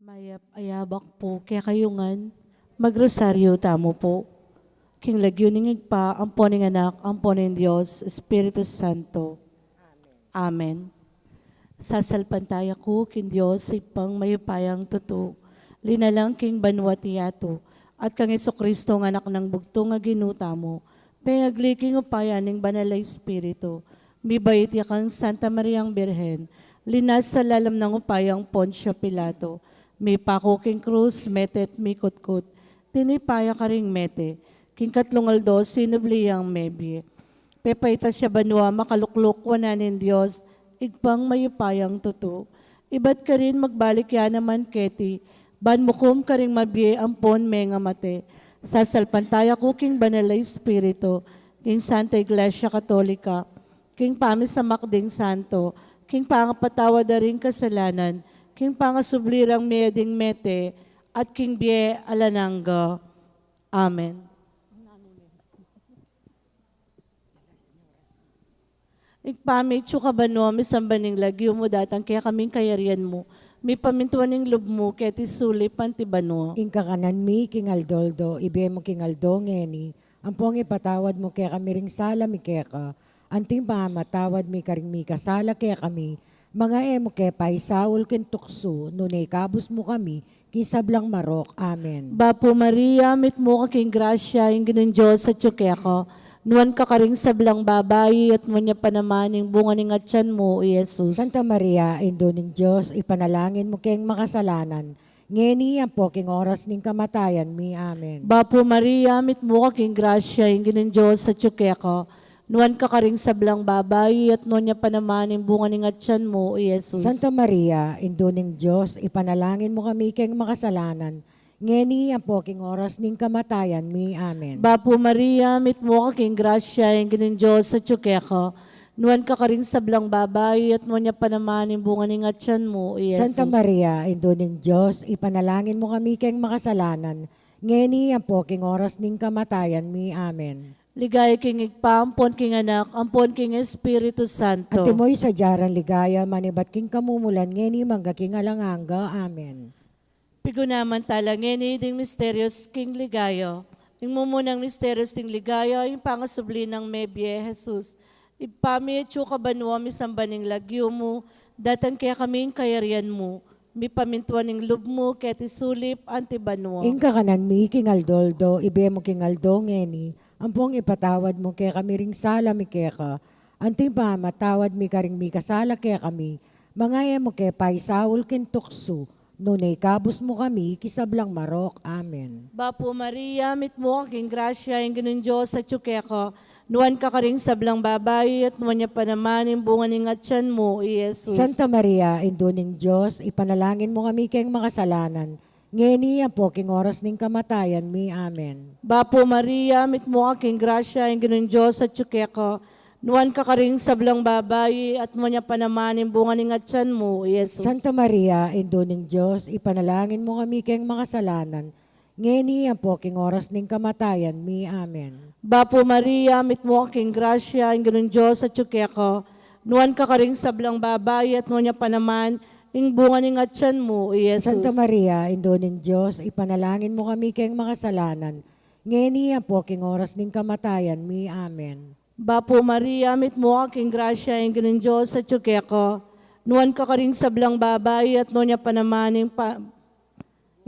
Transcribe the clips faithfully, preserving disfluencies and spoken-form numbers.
Mayap a yabak pu kekayu ngan. Magrosaryo tamu pu. King lagyu ning Ibpa, ampo ning Anak, ampo ning Dios Espiritu Santo. Amen. Sasalpantaya ku king Dios, Ibpang mayupayang tutu, linalang king banua't yatu, at kang Jesucristo, a Anak nang bugtung a Ginu tamu, pengagli king upaya ning Banal a Espiritu, mibait ya kang Santa Mariang Birhen, linasa lalam nang upayang Poncio Pilato, mipaku king krus, mete't mikutkut, tinipa ya karing mete, king katlung aldo sinubli yang mebie. Pepaitas ya banua, makalukluk wanan ning Dios, Ibpang mayupayang tutu. Ibat karin magbalik ya naman keti, ban mukum karing mabie ampon mengamate. Sasalpantaya ku king Banal a Espiritu, king Santa Iglesia Katolika, king pamisamak ding santo, king pangapatawad da ring kasalanan, king pangasubli rang mie ding mete, at king bie alang angga. Amen. Ibpa mi, atsu ka banua, misamban ing lagyu mu, datang kekami ing kayarian mu, mipamintuan ing lub mu keti sulip anti banua. Ing kakanan mi king aldo-aldo ibie mu king aldo ngeni, ampong ipatawad mu kekami ring sala mi keka, anti ing pamamatawad mi karing mikasala kekami, manga e mu ke paisaul king tuksu, nune ikabus mu kami king sablang marok. Amen. Bapu Maria, mitmu ka king grasya, ing Ginung Dios atyu keka. Nuan ka karing sablang babai, at nuan ya pa naman ing bunga ning atyan mu, i Jesus. Santa Maria, Indu ning Dios, ipanalangin mu keng makasalanan, ngeni ampo king oras ning kamatayan mi. Amen. Bapu Maria, mitmu ka king grasya, ing Ginung Dios atyu keka. Nuan ka karing sablang babai, at nuan ya pa naman ing bunga ning atyan mu, i Jesus. Santa Maria, Indu ning Dios, ipanalangin mu kami keng makasalanan, ngeni ampo king oras ning kamatayan mi. Amen. Bapu Maria, mitmu ka king grasya, ing Ginung Dios atyu keka. Nuan ka karing sablang babai, at nuan ya pa naman ing bunga ning atyan mu, i Jesus. Santa Maria, Indu ning Dios, ipanalangin mu kami keng makasalanan, ngeni ampo king oras ning kamatayan mi. Amen. Ligaya king Ibpa, ampon king Anak, ampon king Espiritu Santo. Antimo ing sadya rang ligaya, manibat king kamumulan, ngeni mangga king alang angga. Amen. Pigunaman tala ngeni ding misterios king ligaya. Ing mumunang misterios ding ligaya, ing pangasubli nang mebie, Jesus. Ibpa mi, atyu ka banua, misamban ing lagyu mu, datang kekami ing kayarian mu, mipamintuan ing lub mu keti sulip anti banua. Ing kakanan mi king aldo-aldo ibie mu king aldo ngeni, ampong ipatawad mu kekami ring sala mi keka, anti ing pamamatawad mi karing mikasala kekami, manga e mu ke paisaul king tuksu, nune ikabus mu kami king sablang marok. Amen. Bapu Maria, mitmu ka king grasya, ing Ginung Dios atyu keka. Nuan ka karing sablang babai, at nuan ya pa naman ing bunga ning atyan mu, i Jesus. Santa Maria, Indu ning Dios, ipanalangin mu kami keng makasalanan, ngeni ampo king oras ning kamatayan mi. Amen. Bapu Maria, mitmu ka king grasya, ing Ginung Dios atyu keka. Nuan ka karing sablang babai, at nuan ya pa naman ing bunga ning atyan mu, i Jesus. Santa Maria, Indu ning Dios, ipanalangin mu kami keng makasalanan, ngeni ampo king oras ning kamatayan mi. Amen. Bapu Maria, mitmu ka king grasya, ing Ginung Dios atyu keka. Nuan ka karing sablang babai, at nuan ya pa naman ing bunga ning atyan mu, i Jesus. Santa Maria, Indu ning Dios, ipanalangin mu kami keng makasalanan, ngeni ampo king oras ning kamatayan mi. Amen. Bapu Maria, mitmu ka king grasya, ing Ginung Dios atyu keka. Nuan ka karing sablang babai, at nuan ya pa naman ing pa-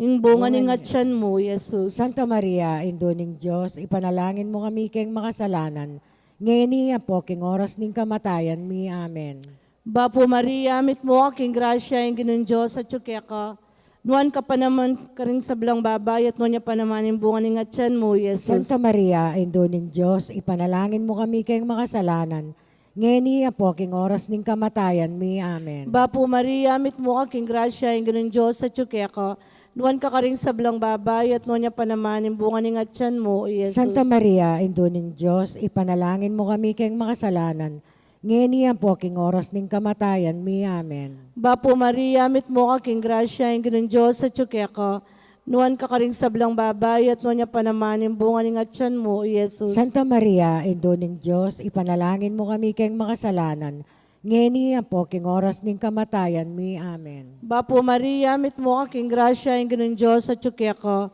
ing bunga ning atyan mu, Jesus. Santa Maria, Indu ning Dios, ipanalangin mu kami keng makasalanan, ngeni ampo king oras ning kamatayan mi. Amen. Bapu Maria, mitmu ka king grasya, ing Ginung Dios atyu keka. Nuan ka pa naman karing sablang babai, at nuan ya pa naman ing bunga ning atyan mu, Jesus. Santa Maria, Indu ning Dios, ipanalangin mu kami keng makasalanan, ngeni ampo king oras ning kamatayan mi. Amen. Bapu Maria, mitmu ka king grasya, ing Ginung Dios atyu keka. Nuan ka karing sablang babai, at nuan ya pa naman ing bunga ning atyan mu, i Jesus. Santa Maria, Indu ning Dios, ipanalangin mu kami keng makasalanan, ngeni ampo king oras ning kamatayan mi. Amen. Bapu Maria, mitmu ka king grasya, ing Ginung Dios atyu keka. Nuan ka karing sablang babai, at nuan ya pa naman ing bunga ning atyan mu, i Jesus. Santa Maria, Indu ning Dios, ipanalangin mu kami keng makasalanan, ngeni ampo king oras ning kamatayan mi. Amen. Bapu Maria, mitmu ka king grasya, ing Ginung Dios atyu keka.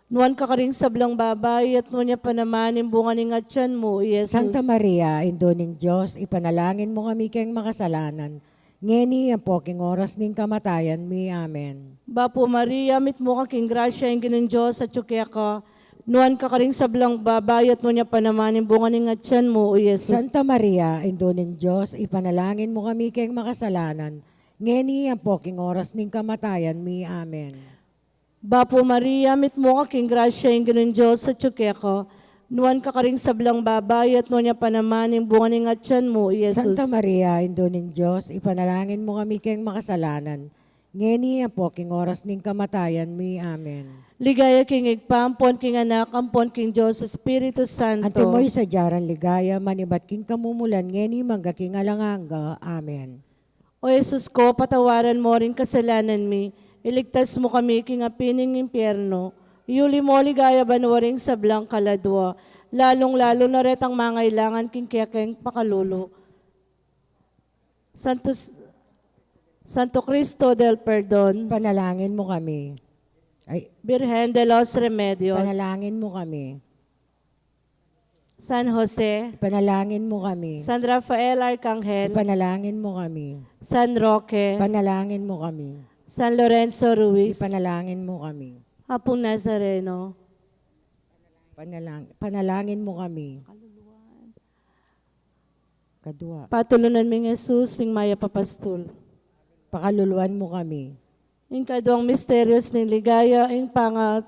Nuan ka karing sablang babai, at nuan ya pa naman ing bunga ning atyan mu, i Jesus. Santa Maria, Indu ning Dios, ipanalangin mu kami keng makasalanan, ngeni ampo king oras ning kamatayan mi. Amen. Bapu Maria, mitmu ka king grasya, ing Ginung Dios atyu keka. Nuan ka karing sablang babai, at nuan ya pa naman ing bunga ning atyan mu, i Jesus. Santa Maria, Indu ning Dios, ipanalangin mu kami keng makasalanan, ngeni ampo king oras ning kamatayan mi. Amen. Bapu Maria, mitmu ka king grasya, ing Ginung Dios atyu keka. Nuan ka karing sablang babai, at nuan ya pa naman ing bunga ning atyan mu, i Jesus. Santa Maria, Indu ning Dios, ipanalangin mu kami keng makasalanan, ngeni ampo king oras ning kamatayan mi. Amen. Ligaya king Ibpa, ampon king Anak, ampon king Dios Espiritu Santo. Antimo ing sadya rang ligaya, manibat king kamumulan, ngeni mangga king alang angga. Amen. O Jesus ko, patawaran mo ring kasalanan mi, iligtas mo kami king api ning impyerno, iuli mo king ligaya banua ring sablang kaladua, lalung-lalu na retang mangailangan king kekeng pakalulu. Santos, Santo Cristo del Perdon. Panalangin mo kami. Ay. Birhen de los Remedios. Panalangin mo kami. San Jose. Ipanalangin mo kami. San Rafael Arcangel. Ipanalangin mo kami. San Roque. Ipanalangin mo kami. San Lorenzo Ruiz. Ipanalangin mo kami. Apung Nazareno. Panalang-, panalangin mo kami. Kadua. Patulunan mi Jesus, ing mayap a pastul. Pakaluluan mo kami. Ing kaduang misteryos ning ligaya, ing panga-,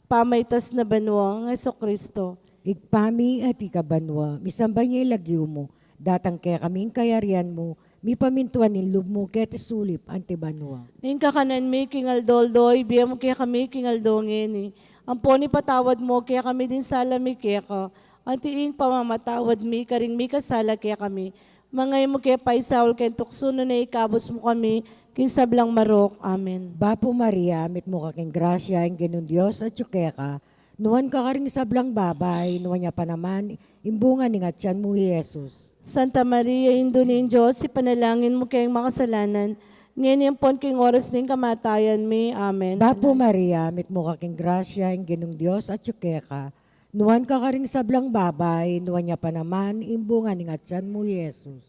pamaitas na banua nang Jesucristo. Ibpa mi, atiu ka banua, misamban ya ing lagyu mu, datang kekami ing kayarian mu, mipamintuan ing lub mu keti sulip anti banua. Ing kakanan mi king aldo-aldo, ibie mu kekami king aldo ngeni, ampon ipatawad mu kekami ding sala mi keka, anti ing pamamatawad mi karing mikasala kekami. Manga e mu ke paisaul king tuksu, nune ikabus mu kami king sablang marok. Amen. Bapu Maria, mitmu ka king grasya, ing Ginung Dios atyu keka, nuan ka karing sablang babai, nuan ya pa naman ing bunga ning atyan mu, i Jesus. Santa Maria, Indu ning Dios, ipanalangin mu keng makasalanan, ngeni ampon king oras ning kamatayan mi. Amen. Bapu Maria, mitmu ka king grasya, ing Ginung Dios atyu keka, nuan ka karing sablang babai, nuan ya pa naman ing bunga ning atyan mu, i Jesus.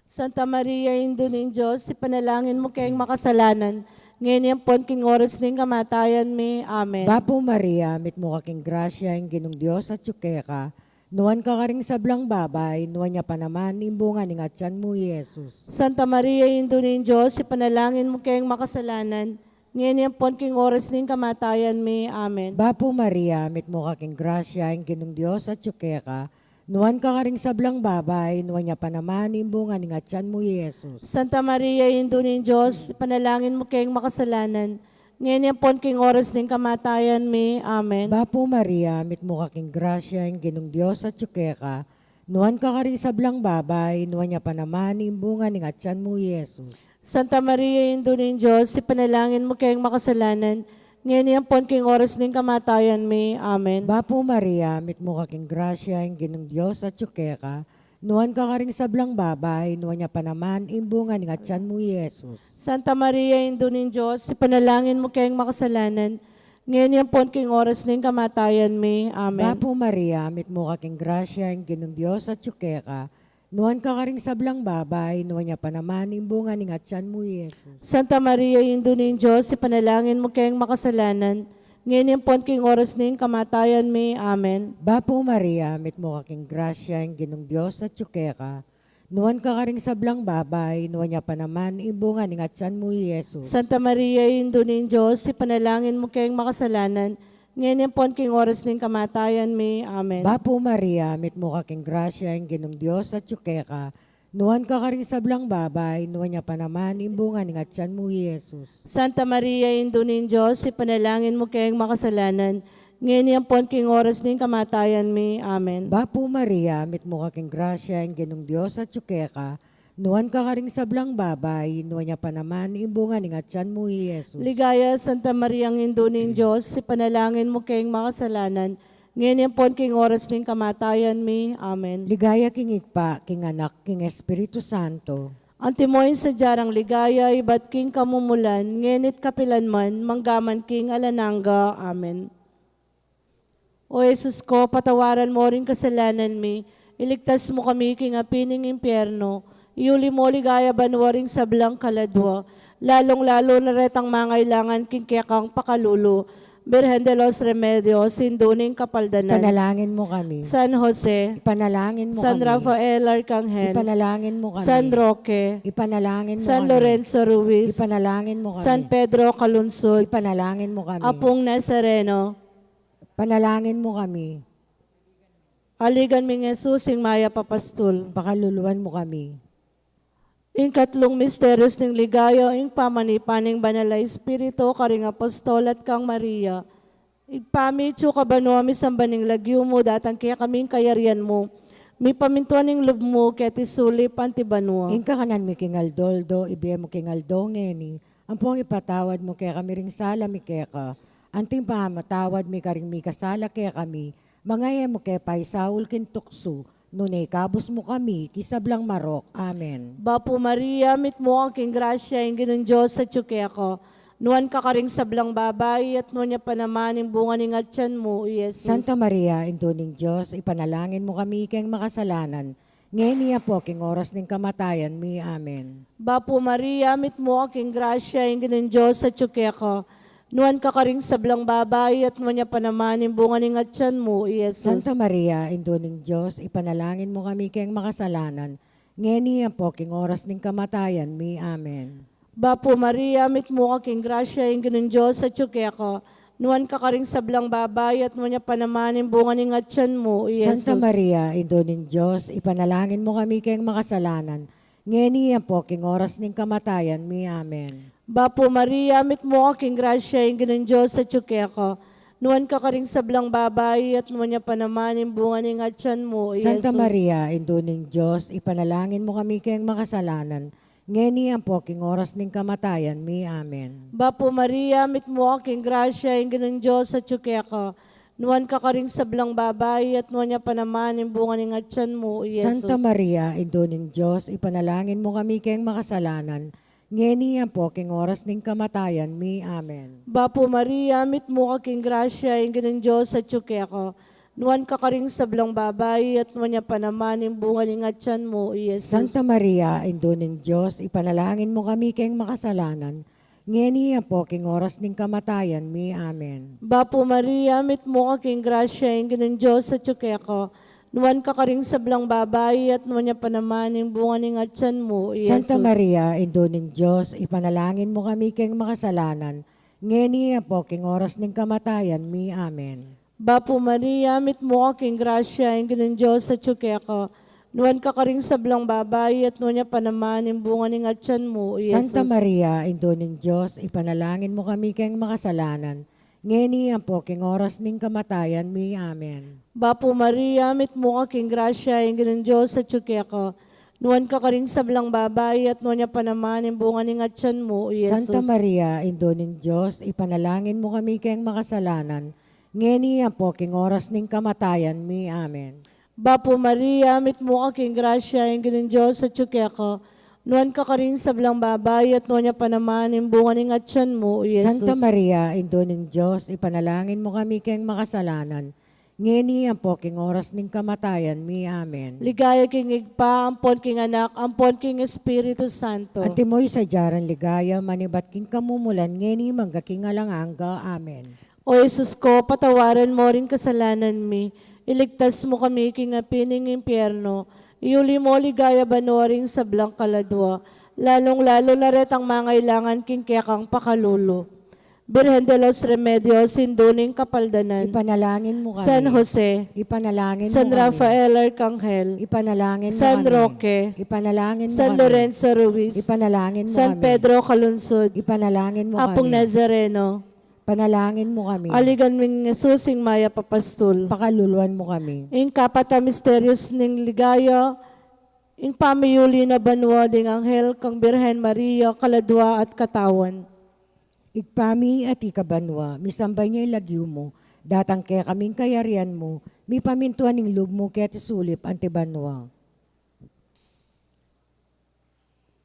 Santa Maria, Indu ning Dios, ipanalangin mu keng makasalanan, ngeni ampon king oras ning kamatayan mi. Amen. Bapu Maria, mitmu ka king grasya, ing Ginung Dios atyu keka, nuan ka karing sablang babai, nuan ya pa naman ing bunga ning atyan mu, i Jesus. Santa Maria, Indu ning Dios, ipanalangin mu keng makasalanan, ngeni ampon king oras ning kamatayan mi. Amen. Bapu Maria, mitmu ka king grasya, ing Ginung Dios atyu keka, nuan ka karing sablang babai, nuan ya pa naman ing bunga ning atyan mu, i Jesus. Santa Maria, Indu ning Dios, ipanalangin mu keng makasalanan, ngeni ampon king oras ning kamatayan mi. Amen. Bapu Maria, mitmu ka king grasya, ing Ginung Dios atyu keka, nuan ka karing sablang babai, nuan ya pa naman ing bunga ning atyan mu, i Jesus. Santa Maria, Indu ning Dios, ipanalangin mu keng makasalanan, ngeni ampon king oras ning kamatayan mi. Amen. Bapu Maria, mitmu ka king grasya, ing Ginung Dios atyu keka, nuan ka karing sablang babai, nuan ya pa naman ing bunga ning atyan mu, i Jesus. Santa Maria, Indu ning Dios, ipanalangin mu keng makasalanan, ngeni ampon king oras ning kamatayan mi. Amen. Bapu Maria, mitmu ka king grasya, ing Ginung Dios atyu keka, nuan ka karing sablang babai, nuan ya pa naman ing bunga ning atyan mu, i Jesus. Santa Maria, Indu ning Dios, ipanalangin mu keng makasalanan, ngeni ampon king oras ning kamatayan mi. Amen. Bapu Maria, mitmu ka king grasya, ing Ginung Dios atyu keka, nuan ka karing sablang babai, nuan ya pa naman ing bunga ning atyan mu, i Jesus. Santa Maria, Indu ning Dios, ipanalangin mu keng makasalanan, ngeni ampon king oras ning kamatayan mi. Amen. Bapu Maria, mitmu ka king grasya, ing Ginung Dios atyu keka, nuan ka karing sablang babai, nuan ya pa naman ing bunga ning atyan mu, i Jesus. Santa Maria, Indu ning Dios, ipanalangin mu keng makasalanan, ngeni ampon king oras ning kamatayan mi. Amen. Bapu Maria, mitmu ka king grasya, ing Ginung Dios atyu keka, nuan ka karing sablang babai, nuan ya pa naman ing bunga ning atyan mu, i Jesus. Ligaya, Santa Maria, Indu ning Dios, ipanalangin mu keng makasalanan, Ngeni ampon king oras ning kamatayan mi. Amen. Ligaya king Ibpa, king Anak, king Espiritu Santo. Antimo ing sadya rang ligaya ibat king kamumulan, ngeni't kapilan man, manggaman king alang angga. Amen. O Jesus ko, patawaran mo ring kasalanan mi, iligtas mo kami king api ning impyerno, iuli mo ligaya banua ring sablang kaladua, lalung-lalu na retang mangailangan king kekang pakalulu. Birhen de los Remedios, Indu ning Kapaldanan. Ipanalangin mo kami. San Jose. Ipanalangin mo San kami. Rafael Arcangel. Ipanalangin mo kami. San Roque. Ipanalangin mo San kami. Lorenzo Ruiz. Ipanalangin mo kami. San Pedro Calungsod. Ipanalangin mo kami. Apung Nazareno. Panalangin mo kami. Aligan ming Jesus, ing mayap a pastul. Pakaluluan mo kami. Ing katlung misterios ning ligaya, ing pamanipa ning Banal a Espiritu karing apostol at kang Maria. Ibpa mi, atsu ka banua, misamban ing lagyu mu, datang kekami ing kayarian mu, mipamintuan ing lub mu keti sulip anti banua. Ing kakanan mi king aldo-aldo ibie mu king aldo ngeni, ampong ipatawad mu kekami ring sala mi keka, anting pamamatawad mi karing mikasala kekami, manga e mu ke paisaul king tuksu, nune ikabus mu kami king sablang marok. Amen. Bapu Maria, mitmu ka king grasya, ing Ginung Dios atyu keka. Nuan ka karing sablang babai, at nuan ya pa naman ing bunga ning atyan mu, i Jesus. Santa Maria, Indu ning Dios, ipanalangin mu kami keng makasalanan, ngeni ampo king oras ning kamatayan mi. Amen. Bapu Maria, mitmu ka king grasya, ing Ginung Dios atyu keka. Nuan ka karing sablang babai, at nuan ya pa naman ing bunga ning atyan mu, i Jesus. Santa Maria, Indu ning Dios, ipanalangin mu kami keng makasalanan, ngeni ampo king oras ning kamatayan mi. Amen. Bapu Maria, mitmu ka king grasya, ing Ginung Dios atyu keka. Nuan ka karing sablang babai, at nuan ya pa naman ing bunga ning atyan mu, i Jesus. Santa Maria, Indu ning Dios, ipanalangin mu kami keng makasalanan, ngeni ampo king oras ning kamatayan mi. Amen. Bapu Maria, mitmu ka king grasya, ing Ginung Dios atyu keka. Nuan ka karing sablang babai, at nuan ya pa naman ing bunga ning atyan mu, i Jesus. Santa Maria, Indu ning Dios, ipanalangin mu kami keng makasalanan, ngeni ampo king oras ning kamatayan mi. Amen. Bapu Maria, mitmu ka king grasya, ing Ginung Dios atyu keka. Nuan ka karing sablang babai, at nuan ya pa naman ing bunga ning atyan mu, i Jesus. Santa Maria, Indu ning Dios, ipanalangin mu kami keng makasalanan, ngeni ampo king oras ning kamatayan mi. Amen. Bapu Maria, mitmu ka king grasya, ing Ginung Dios atyu keka. Nuan ka karing sablang babai, at nuan ya pa naman ing bunga ning atyan mu, i Jesus. Santa Maria, Indu ning Dios, ipanalangin mu kami keng makasalanan, ngeni ampo king oras ning kamatayan mi. Amen. Bapu Maria, mitmu ka king grasya, ing Ginung Dios atyu keka. Nuan ka karing sablang babai, at nuan ya pa naman ing bunga ning atyan mu, i Jesus. Santa Maria, Indu ning Dios, ipanalangin mu kami keng makasalanan, ngeni ampo king oras ning kamatayan mi. Amen. Bapu Maria, mitmu ka king grasya, ing Ginung Dios atyu keka. Nuan ka karing sablang babai, at nuan ya pa naman ing bunga ning atyan mu, i Jesus. Santa Maria, Indu ning Dios, ipanalangin mu kami keng makasalanan, ngeni ampo king oras ning kamatayan mi. Amen. Bapu Maria, mitmu ka king grasya, ing Ginung Dios atyu keka. Nuan ka karing sablang babai, at nuan ya pa naman ing bunga ning atyan mu, i Jesus. Santa Maria, Indu ning Dios, ipanalangin mu kami keng makasalanan, ngeni ampo king oras ning kamatayan mi. Amen. Bapu Maria, mitmu ka king grasya, ing Ginung Dios atyu keka. Nuan ka karing sablang babai, at nuan ya pa naman ing bunga ning atyan mu, i Jesus. Santa Maria, Indu ning Dios, ipanalangin mu kami keng makasalanan, ngeni ampo king oras ning kamatayan mi. Amen. Ligaya king Ibpa, ampon king Anak, ampon king Espiritu Santo. Antimo ing sadya rang ligaya, manibat king kamumulan, ngeni mangga king alang angga. Amen. O Jesus ko, patawaran mo ring kasalanan mi, iligtas mo kami king api ning impyerno, iuli mo ligaya banua ring sablang kaladua, lalung-lalu na retang mangailangan king kekang pakalulu. Birhen de los Remedios, Indu ning Kapaldanan. Ipanalangin mu kami. San Jose. Ipanalangin mu kami. San Rafael Arcangel. Ipanalangin mu kami. San Roque. Ipanalangin mu kami. San Lorenzo Ruiz. Ipanalangin mu kami. San Pedro Calungsod. Ipanalangin mu kami. Apung Nazareno. Panalangin mu kami. Aligan ming Jesus, ing mayap a pastul. Pakaluluan mu kami. Ing kapat a misterios ning ligaya, ing pamiuli na banua ding anghel kang Birhen Maria, kaladua at katawan. Ibpa mi, atiu ka banua, misamban ya ing lagyu mu, Datang kekami ing kayarian mu, mipamintuan ing lub mu keti sulip anti banua.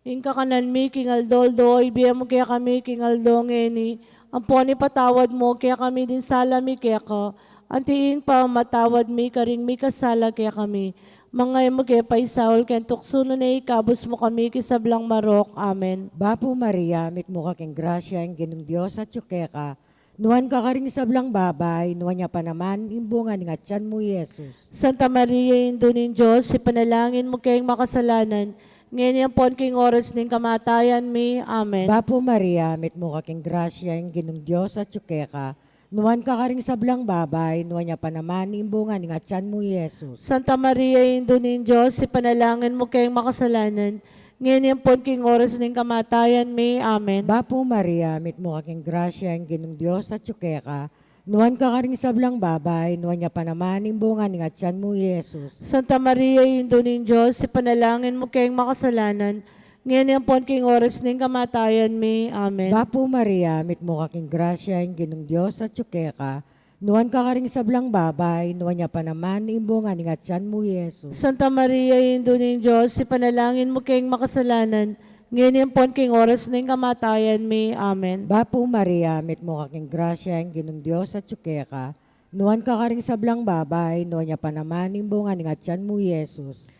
Ing kakanan mi king aldo-aldo, ibie mu kekami king aldo ngeni, ampon ipatawad mu kekami ding sala mi keka, anti ing pamamatawad mi karing mikasala kekami. Manga e mu ke paisaul king tuksu, nune ikabus mu kami king sablang marok. Amen. Bapu Maria, mitmu ka king grasya, ing Ginung Dios atyu keka, nuan ka karing sablang babai, nuan ya pa naman ing bunga ning atyan mu, i Jesus. Santa Maria, Indu ning Dios, ipanalangin mu keng makasalanan, ngeni ampon king oras ning kamatayan mi. Amen. Bapu Maria, mitmu ka king grasya, ing Ginung Dios atyu keka, nuan ka karing sablang babai, nuan ya pa naman ing bunga ning atyan mu, i Jesus. Santa Maria, Indu ning Dios, ipanalangin mu keng makasalanan, ngeni ampon king oras ning kamatayan mi. Amen. Bapu Maria, mitmu ka king grasya, ing Ginung Dios atyu keka, nuan ka karing sablang babai, nuan ya pa naman ing bunga ning atyan mu, i Jesus. Santa Maria, Indu ning Dios, ipanalangin mu keng makasalanan, ngeni ampon king oras ning kamatayan mi. Amen. Bapu Maria, mitmu ka king grasya, ing Ginung Dios atyu keka, nuan ka karing sablang babai, nuan ya pa naman ing bunga ning atyan mu, i Jesus. Santa Maria, Indu ning Dios, ipanalangin mu keng makasalanan, ngeni ampon king oras ning kamatayan mi. Amen. Bapu Maria, mitmu ka king grasya, ing Ginung Dios atyu keka, nuan ka karing sablang babai, nuan ya pa naman ing bunga ning atyan mu, i Jesus.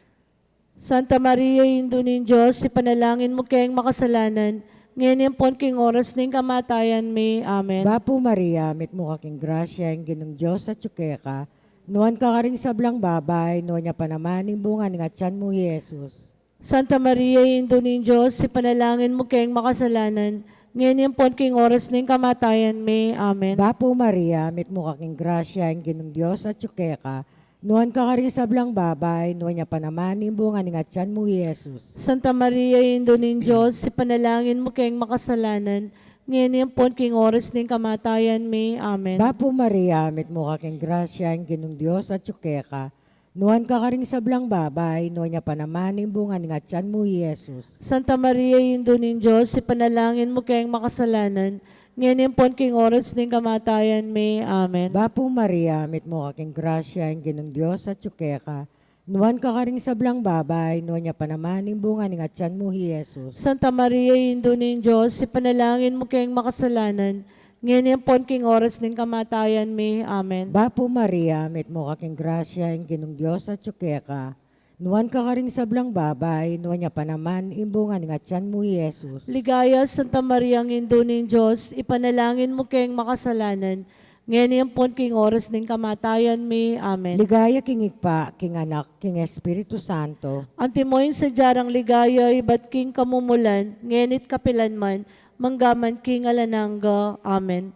Santa Maria, Indu ning Dios, ipanalangin mu keng makasalanan, ngeni ampon king oras ning kamatayan mi. Amen. Bapu Maria, mitmu ka king grasya, ing Ginung Dios atyu keka, nuan ka karing sablang babai, nuan ya pa naman ing bunga ning atyan mu, i Jesus. Santa Maria, Indu ning Dios, ipanalangin mu keng makasalanan, ngeni ampon king oras ning kamatayan mi. Amen. Bapu Maria, mitmu ka king grasya, ing Ginung Dios atyu keka, nuan ka karing sablang babai, nuan ya pa naman ing bunga ning atyan mu, i Jesus. Santa Maria, Indu ning Dios, ipanalangin mu keng makasalanan, ngeni ampon king oras ning kamatayan mi. Amen. Bapu Maria, mitmu ka king grasya, ing Ginung Dios atyu keka, nuan ka karing sablang babai, nuan ya pa naman ing bunga ning atyan mu, i Jesus. Santa Maria, Indu ning Dios, ipanalangin mu keng makasalanan, ngeni ampon king oras ning kamatayan mi. Amen. Bapu Maria, mitmu ka king grasya, ing Ginung Dios atyu keka, nuan ka karing sablang babai, nuan ya pa naman ing bunga ning atyan mu, i Jesus. Santa Maria, Indu ning Dios, ipanalangin mu keng makasalanan, ngeni ampon king oras ning kamatayan mi. Amen. Bapu Maria, mitmu ka king grasya, ing Ginung Dios atyu keka, nuan ka karing sablang babai, nuan ya pa naman ing bunga ning atyan mu, i Jesus. Ligaya, Santa Maria, Indu ning Dios, ipanalangin mu keng makasalanan, ngeni ampon king oras ning kamatayan mi. Amen. Ligaya king Ibpa, king Anak, king Espiritu Santo. Antimo ing sadya rang ligaya ibat king kamumulan, ngeni't kapilan man, mangga man king alang angga. Amen.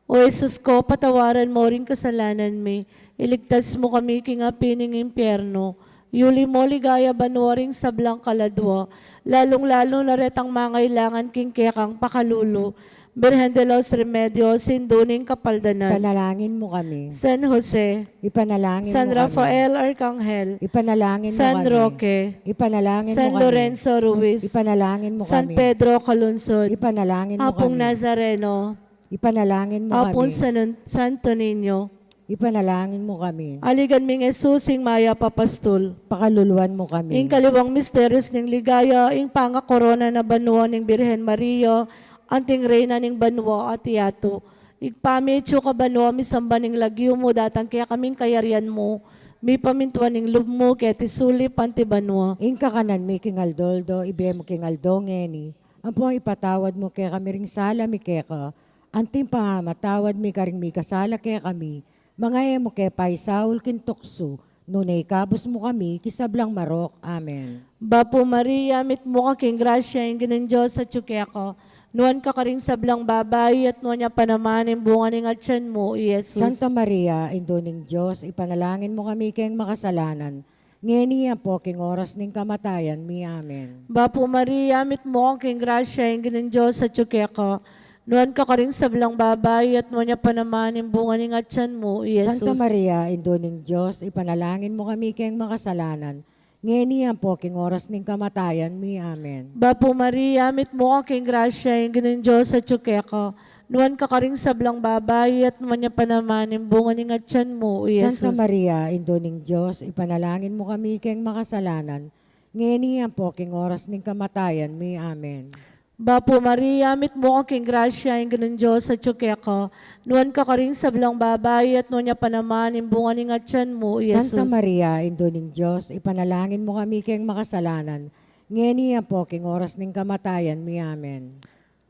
O Jesus ko, patawaran mo ring kasalanan mi, iligtas mo kami king api ning impyerno, yuli mo ligaya banua ring sablang kaladua, lalung-lalu na retang mangailangan king kekang pakalulu. Birhen de los Remedios, Indu ning Kapaldanan. Ipanalangin mo kami. San Jose. Ipanalangin mo kami. San Rafael Arcangel. Ipanalangin mo kami. San Roque. Ipanalangin mo kami. San Lorenzo Ruiz. Ipanalangin mo kami. San Pedro Calungsod. Ipanalangin mo kami. Apung Nazareno. Ipanalangin mo kami. Apung San, Santo Niño. Ipanalangin mo kami. Aligan ming Jesus, ing mayap a pastul. Pakaluluan mo kami. Ing kaliwang misterios ning ligaya, ing pangakorona na banua ning Birhen Maria, anting Reyna ning banua at yatu. Ibpa mi, atsu ka banua, misamban ing lagyu mu, datang kekami ing kayarian mu, mipamintuan ing lub mu keti sulip anti banua. Ing kakanan mi king aldo-aldo, ibie mu king aldo ngeni, ampon ipatawad mu kekami ring sala mi keka, anting pamamatawad mi karing mikasala kekami, manga e mu ke paisaul king tuksu, nune ikabus mu kami king sablang marok. Amen. Bapu Maria, mitmu ka king grasya, ing Ginung Dios atsu keka, nuan ka karing sablang babai, at nuan ya pa naman ing bunga ning atyan mu, i Jesus. Santa Maria, Indu ning Dios, ipanalangin mu kami keng makasalanan, ngeni ampo king oras ning kamatayan mi. Amen. Bapu Maria, mitmu ka king grasya, ing Ginung Dios atsu keka, nuan ka karing sablang babai, at nuan ya pa naman ing bunga ning atyan mu, i Jesus. Santa Maria, Indu ning Dios, ipanalangin mu kami keng makasalanan, ngeni ampo king oras ning kamatayan mi. Amen. Bapu Maria, mitmu ka king grasya, ing Ginung Dios atsu keka, Nuan ka karing sablang babai, at nuan ya pa naman ing bunga ning atyan mu, i Jesus. Santa Maria, Indu ning Dios, ipanalangin mu kami keng makasalanan, ngeni ampo king oras ning kamatayan mi. Amen. Bapu Maria, mitmu ka king grasya, ing Ginung Dios atyu keka. Nuan ka karing sablang babai, at nuan ya pa naman ing bunga ning atyan mu, i Jesus. Santa Maria, Indu ning Dios, ipanalangin mu kami keng makasalanan, ngeni ampo king oras ning kamatayan mi. Amen.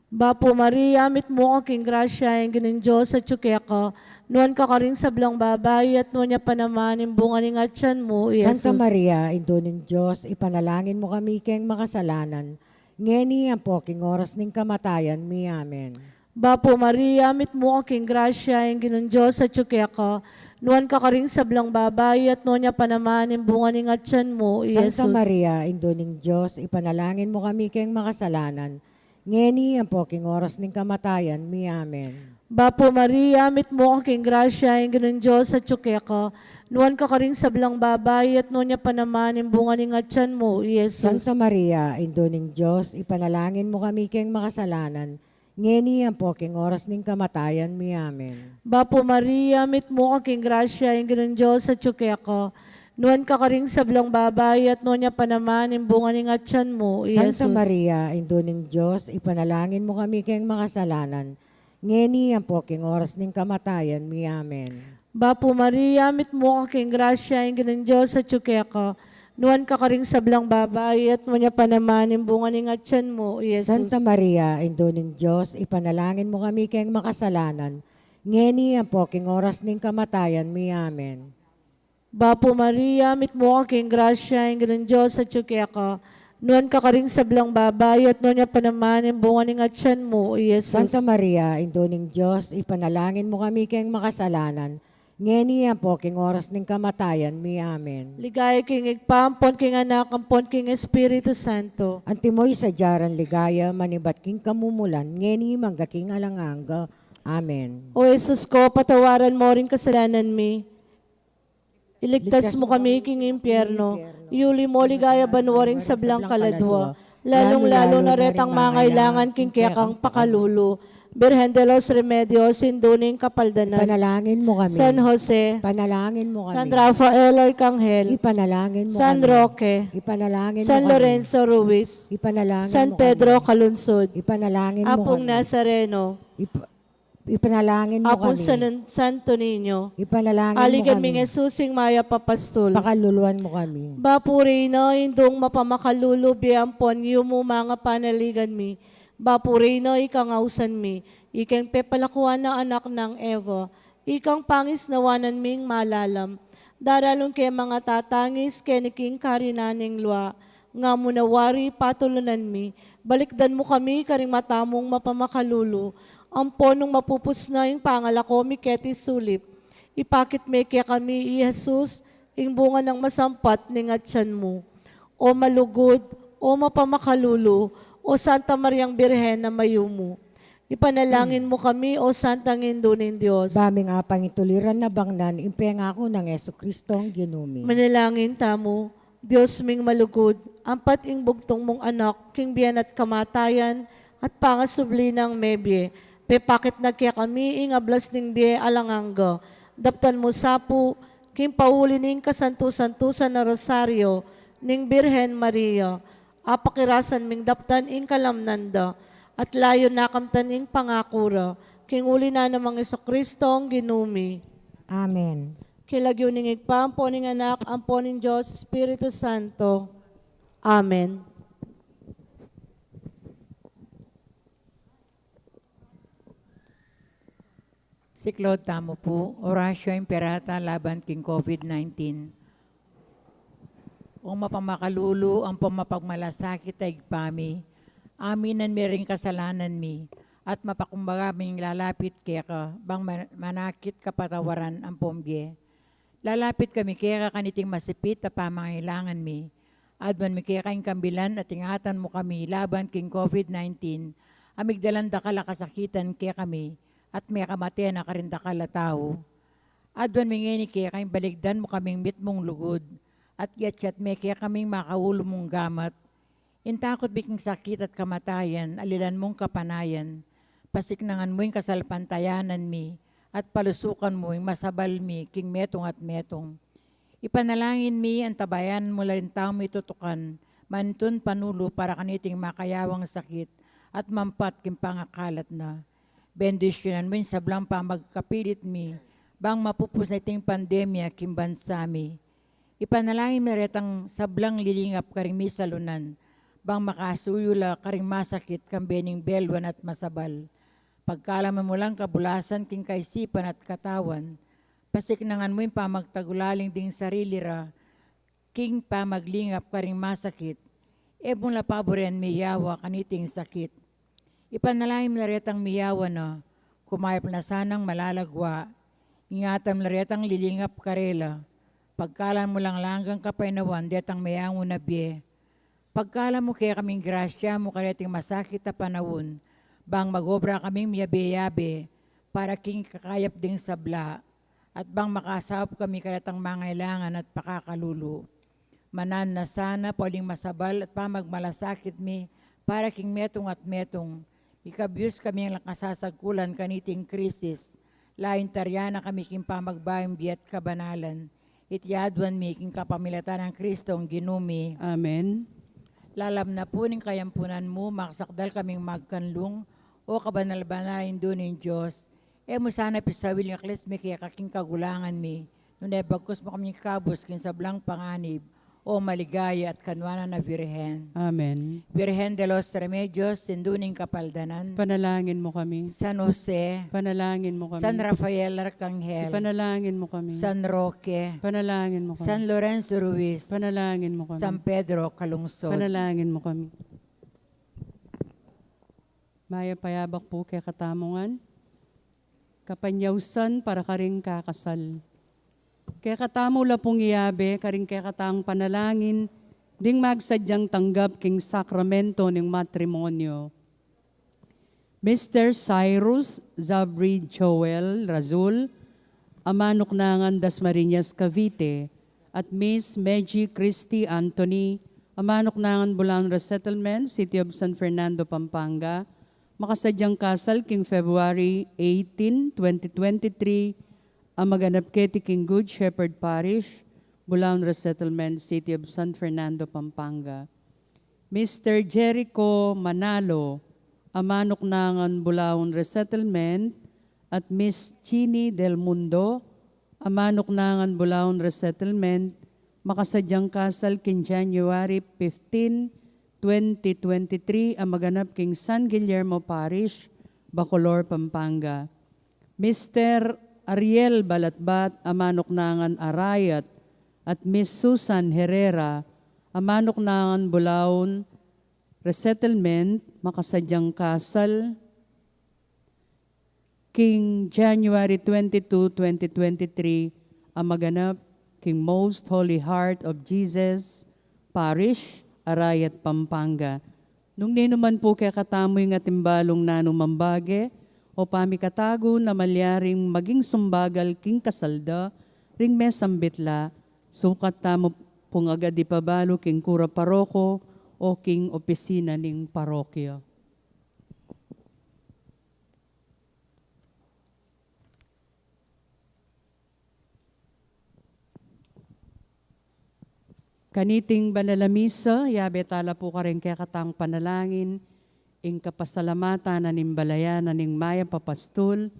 Bapu Maria, mitmu ka king grasya, ing Ginung Dios atyu keka. Nuan ka karing sablang babai, at nuan ya pa naman ing bunga ning atyan mu, i Jesus. Santa Maria, Indu ning Dios, ipanalangin mu kami keng makasalanan, ngeni ampo king oras ning kamatayan mi. Amen. Bapu Maria, mitmu ka king grasya, ing Ginung Dios atyu keka. Nuan ka karing sablang babai, at nuan ya pa naman ing bunga ning atyan mu, i Jesus. Santa Maria, Indu ning Dios, ipanalangin mu kami keng makasalanan, ngeni ampo king oras ning kamatayan mi. Amen. Bapu Maria, mitmu ka king grasya, ing Ginung Dios atyu keka. Nuan ka karing sablang babai, at nuan ya pa naman ing bunga ning atyan mu, i Jesus. Santa Maria, Indu ning Dios, ipanalangin mu kami keng makasalanan, ngeni ampo king oras ning kamatayan mi. Amen. Bapu Maria, mitmu ka king grasya, ing Ginung Dios atyu keka. Nuan ka karing sablang babai, at nuan ya pa naman ing bunga ning atyan mu, i Jesus. Santa Maria, Indu ning Dios, ipanalangin mu kami keng makasalanan, ngeni ampo king oras ning kamatayan mi. Amen. Bapu Maria, mitmu ka king grasya, ing Ginung Dios atyu keka. Nuan ka karing sablang babai, at nuan ya pa naman ing bunga ning atyan mu, i Jesus. Santa Maria, Indu ning Dios, ipanalangin mu kami keng makasalanan, ngeni ampo king oras ning kamatayan mi. Amen. Bapu Maria, mitmu ka king grasya, ing Ginung Dios atyu keka. Nuan ka karing sablang babai, at nuan ya pa naman ing bunga ning atyan mu, i Jesus. Santa Maria, Indu ning Dios, ipanalangin mu kami keng makasalanan, ngeni ampo king oras ning kamatayan mi. Amen. Ligaya king Ibpa, ampon king Anak, ampon king Espiritu Santo. Antimo ing sadya rang ligaya, manibat king kamumulan, ngeni mangga king alang angga. Amen. O Jesus ko, patawaran mo ring kasalanan mi. Iligtas mo kami king impyerno. Iuli mo ligaya banua ring sablang kaladua, lalung-lalu na retang mangailangan king kekang pakalulu. Birhen de los Remedios, Indu ning Kapaldanan. Ipanalangin mo kami. San Jose. Ipanalangin mo kami. San Rafael Arkanghel. Ipanalangin mo kami. San Roque. Ipanalangin mo kami. San Lorenzo Ruiz. Ipanalangin mo kami. San Pedro Calungsod. Ipanalangin mo kami. Apung Nazareno. Ip- Ipanalangin mo kami. Apung San, Santo Niño. Ipanalangin mo kami. Aligan ming Jesus, ing mayap a pastul. Pakaluluan mo kami. Bapu Reyna, Indung mapamakalulu, bie ampon yumu, manga panaligan mi. Bapu Reyna, ikang ausan mi, ikeng pepalakuan a anak nang Eva, ikang pangisnawanan ming malalam. Daralung ke mangatatangis keni king karinan ning lua, nga mu na wari patulunan mi, balikdan mu kami karing mata mung mapamakalulu, ampon nung mapupus na ing pangalako mi keti sulip, ipakit me kekami i Jesus, ing bunga nang masampat ning atyan mu. O malugud, o mapamakalulu, o Santa Mariang Birhen a mayumu, ipanalangin mu kami, o Santang Indu ning Dios. Ba ming apangituliran a bangnan ing pengaku nang Jesucristong Ginu mi. Manalangin tamu. Dios ming malugud, ampat ing bugtung mung Anak, king bie na't kamatayan, at pangasubli nang mebie, pepakit na kekami ing ablas ning bie alang angga. Daptan mu sa pu, king pauli ning kasantu-santusan a Rosario ning Birhen Maria, apakirasan ming daptan ing kalamnan da, at layun na kamtan ing pangaku ra, king uli na nang Jesucristong Ginu mi. Amen. King lagyu ning Ibpa, ampo ning Anak, ampo ning Dios Espiritu Santo. Amen. Siklaud tamu pu, Oratio Imperata laban king COVID nineteen. O mapamakalulu, ampon mapagmalasakit a Ibpa mi, aminan mi ring kasalanan mi, at mapakumbaga ming lalapit keka, bang man-, manakit kapatawaran ampon bie. Lalapit kami keka kaniting masipit a pamangailangan mi. Aduan mi keka ing kambilan at ingatan mu kami laban king COVID nineteen, a migdalan dakal a kasakitan kekami, at mekamate na karing dakal a tau. Aduan mi ngeni keka ing balikdan mu kaming mitmung lugud, at iatyat me kekaming makaulu mung gamat. Ing takut mi king sakit at kamatayan, alilan mung kapanayan, Pasiknangan mu ing kasalpantayanan mi, at palusukan mu ing masabal mi king metung at metung. Ipanalangin mi, antabayanan mu la ring taung mitutukan, manintun panulu para kaniting makayawang sakit, at mampat king pangakalat na. Bendisyunan mu ing sablang pamagkapilit mi, bang mapupus na iting pandemya king bansa mi. Ipanalangin mi retang sablang lilingap karing misalunan, bang makasuyu la karing masakit kambe ning belwan at masabal. Pagkaluban mu lang kabulasan king kaisipan at katawan, pasiknangan mu ing pamagtagulaling ding sarili ra, king pamaglingap karing masakit, e mu la paburen miyawa kaniting sakit. Ipanalangin mu la retang miyawa na, kumayap na sanang malalagwa. Ingatan mu la retang lilingap karela. Pagkaluban mu lang langgang kapaynawan detang meangu na bie. Pagkaluban mu kekaming grasya mu kareting masakit a panaun, bang magobra kaming miyabe-yabe para king kakayap ding sabla, at bang makasaup kami karetang mangailangan at pakakalulu. Mananu na sana pauling masabal at pamagmalasakit mi para king metung at metung, ikabus kami ning kasasagkulan kaniting krisis, layun tarian na kami king pamagbayung bie at kabanalan. Iti aduan mi king kapamilatan nang Kristong Ginu mi. Amen. Lalam na pu ning kayampunan mu, makasakdal kaming magkanlung, o kabanal-banal a Indu ning Dios. E mu sana pisawil ing aklis mi keka king kagulangan mi, nune bagkus mu kaming ikabus king sablang panganib, o maligaya at kanuanan a Virgen. Amen. Virgen de los Remedios, Indu ning Kapaldanan. Ipanalangin mu kami. San Jose. Ipanalangin mu kami. San Rafael Arcangel. Ipanalangin mu kami. San Roque. Ipanalangin mu kami. San Lorenzo Ruiz. Ipanalangin mu kami. San Pedro Calungsod. Ipanalangin mu kami. Mayap a yabak pu kekatamu ngan. Kapanyausan para karing kakasal. Kekatamu la pung iyabe karing kekatang panalangin ding magsadyang tanggap king sakramento ning matrimonyo. Mister Cyrus Zabri Joel Razul, a manuk nangan Dasmariñas, Cavite, at Miss Meji Christy Anthony, a manuk nangan Bulaon Resettlement, City of San Fernando, Pampanga, makasadyang kasal king February eighteen, twenty twenty-three, a maganap keti king Good Shepherd Parish, Bulaon Resettlement, City of San Fernando, Pampanga. Mister Jericho Manalo, a manuk nangan Bulaon Resettlement, at Miss Chini Del Mundo, a manuk nangan Bulaon Resettlement, makasadyang kasal king January fifteen, twenty twenty-three, a maganap king San Guillermo Parish, Bacolor, Pampanga. Mister Ariel Balatbat, a manuk nangan Arayat, at Miss Susan Herrera, a manuk nangan Bulaon Resettlement, makasadyang kasal king January twenty-two, twenty twenty-three, a maganap king Most Holy Heart of Jesus Parish, Arayat, Pampanga. Nung ninu man pu kekatamu ing atin balung nanu mang bage o pamikatagun a malyaring maging sumbagal king kasal da ring mesambit la, sukat tamu pung agad ipabalu king kura paroko o king opisina ning parokya. Kaniting banal a misa, yabe tala pu karing kekatang panalangin ing kapasalamatan na ning balayan na ning mayap a pastul,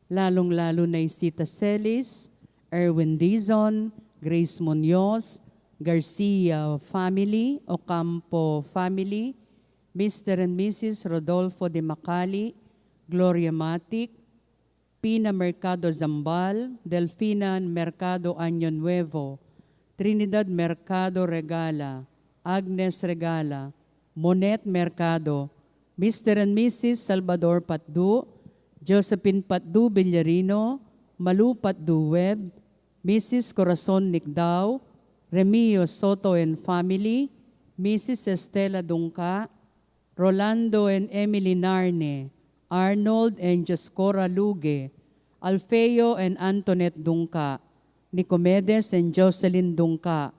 lalung-lalu na i Sita Celis, Erwin Dizon, Grace Muñoz, Garcia family, Ocampo family, Mister and Missus Rodolfo de Macali, Gloria Matic, Pina Mercado Zambal, Delfina Mercado Año Nuevo, Trinidad Mercado Regala, Agnes Regala, Monet Mercado, Mister and Missus Salvador Patdu, Josephine Patdu Villarino, Malu Patdu Webb, Missus Corazon Nicdao, Remio Soto and family, Missus Estela Dungca, Rolando and Emily Narne, Arnold and Dioscora Luge, Alfeo and Antoinette Dungca, Nicomedes and Jocelyn Dungca,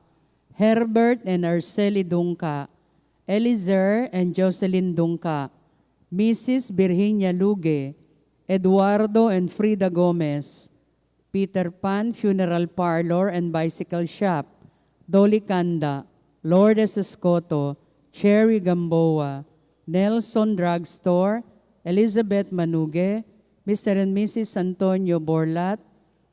Herbert and Arceli Dungca, Elizer and Jocelyn Dungca, Missus Virginia Luge, Eduardo and Frida Gomez, Peter Pan Funeral Parlor and Bicycle Shop, Dolly Canda, Lourdes Escoto, Cherry Gamboa, Nelson Drugstore, Elizabeth Manuge, Mister and Missus Antonio Borlat,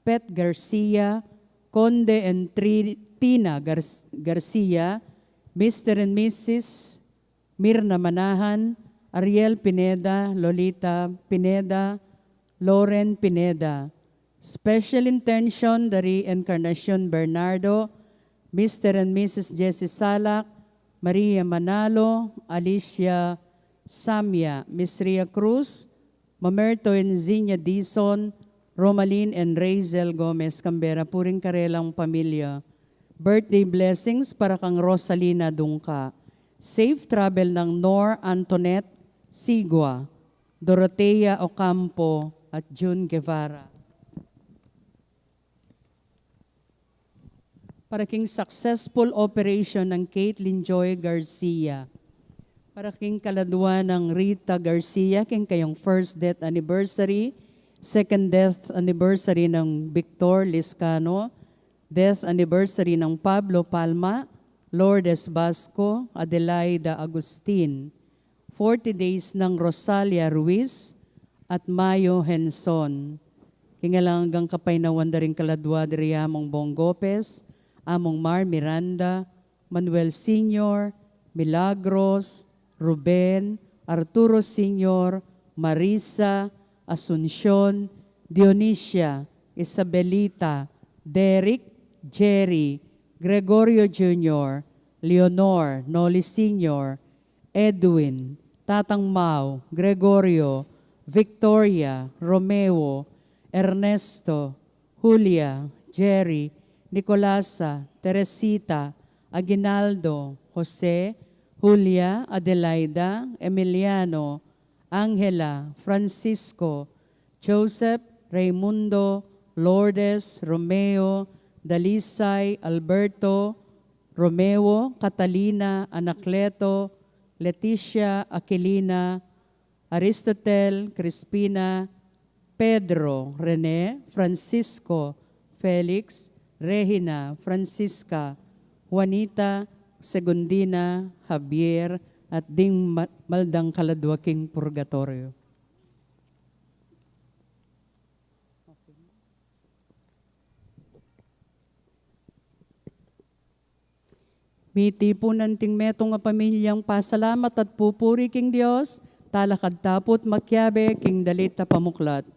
Pet Garcia, Conde and Tri-, Tina Gar-, Garcia, Mister and Missus Mirna Manahan, Ariel Pineda, Lolita Pineda, Lauren Pineda. Special intention dari Encarnacion Bernardo, Mister and Missus Jessie Salak, Maria Manalo, Alicia Samia, Miss Ria Cruz, Mamerto and Zinia Dizon, Romalyn and Razel Gomez Cambera, puring karelang pamilya. Birthday blessings para kang Rosalina Dungca. Safe travel nang Nor Antoinette Sigua, Dorotea Ocampo, at June Guevara. Para king successful operation nang Caitlin Joy Garcia. Para king kaladwa nang Rita Garcia, king kayang first death anniversary, second death anniversary nang Victor Liscano, death anniversary nang Pablo Palma, Lourdes Basco, Adelaida Agustin, forty days nang Rosalia Ruiz at Mayo Henson. King alang anggang kapaynawan da ring kaladwa diri Among Bong Gopez, Among Mar Miranda, Manuel Senior, Milagros, Ruben, Arturo Senior, Marisa, Asuncion, Dionisia, Isabelita, Derek, Jerry, Gregorio Junior, Leonor, Noli Senior, Edwin, Tatang Mau, Gregorio, Victoria, Romeo, Ernesto, Julia, Jerry, Nicolasa, Teresita, Aguinaldo, Jose, Julia, Adelaida, Emiliano, Angela, Francisco, Joseph, Raimundo, Lourdes, Romeo, Dalisay, Alberto, Romeo, Catalina, Anacleto, Leticia, Aquilina, Aristotel, Crispina, Pedro, Rene, Francisco, Felix, Regina, Francisca, Juanita, Segundina, Javier, at ding ma-, maldang kaladwa king purgatorio. Mitipunan ting metung a pamilyang pasalamat at pupuri king Dios, talakad tapu't makiabe king dalit a pamuklat.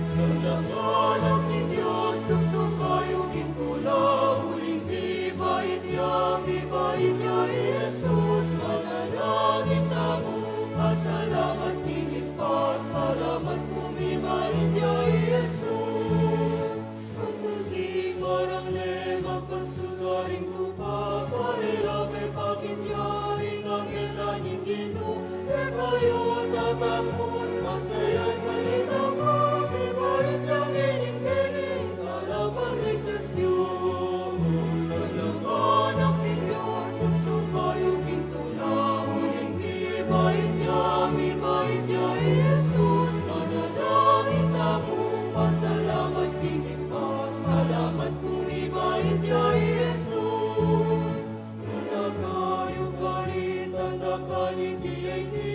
Sanang anak ning Dios, tukso kayu king tula, uling mibait ya, mibait ya i Jesus, manalangin tamu, pasalamat king Ibpa, salamat pu mibait ya i Jesus. Pastul king marang le, magpastul karing tupa, karela mepakit ya ing anghel na ning Ginu, e kayu tatakut, masaya't balita ka, mibait ya ngening bene, kalaban ligtas ya. Sanang anak ning Dios, tukso kayu king tula, uling mibait ya, mibait ya i Jesus, manalangin tamu, pasalamat king Ibpa, salamat pu mibait ya i Jesus. Punta kayu karin, tanda kaniti ya ini,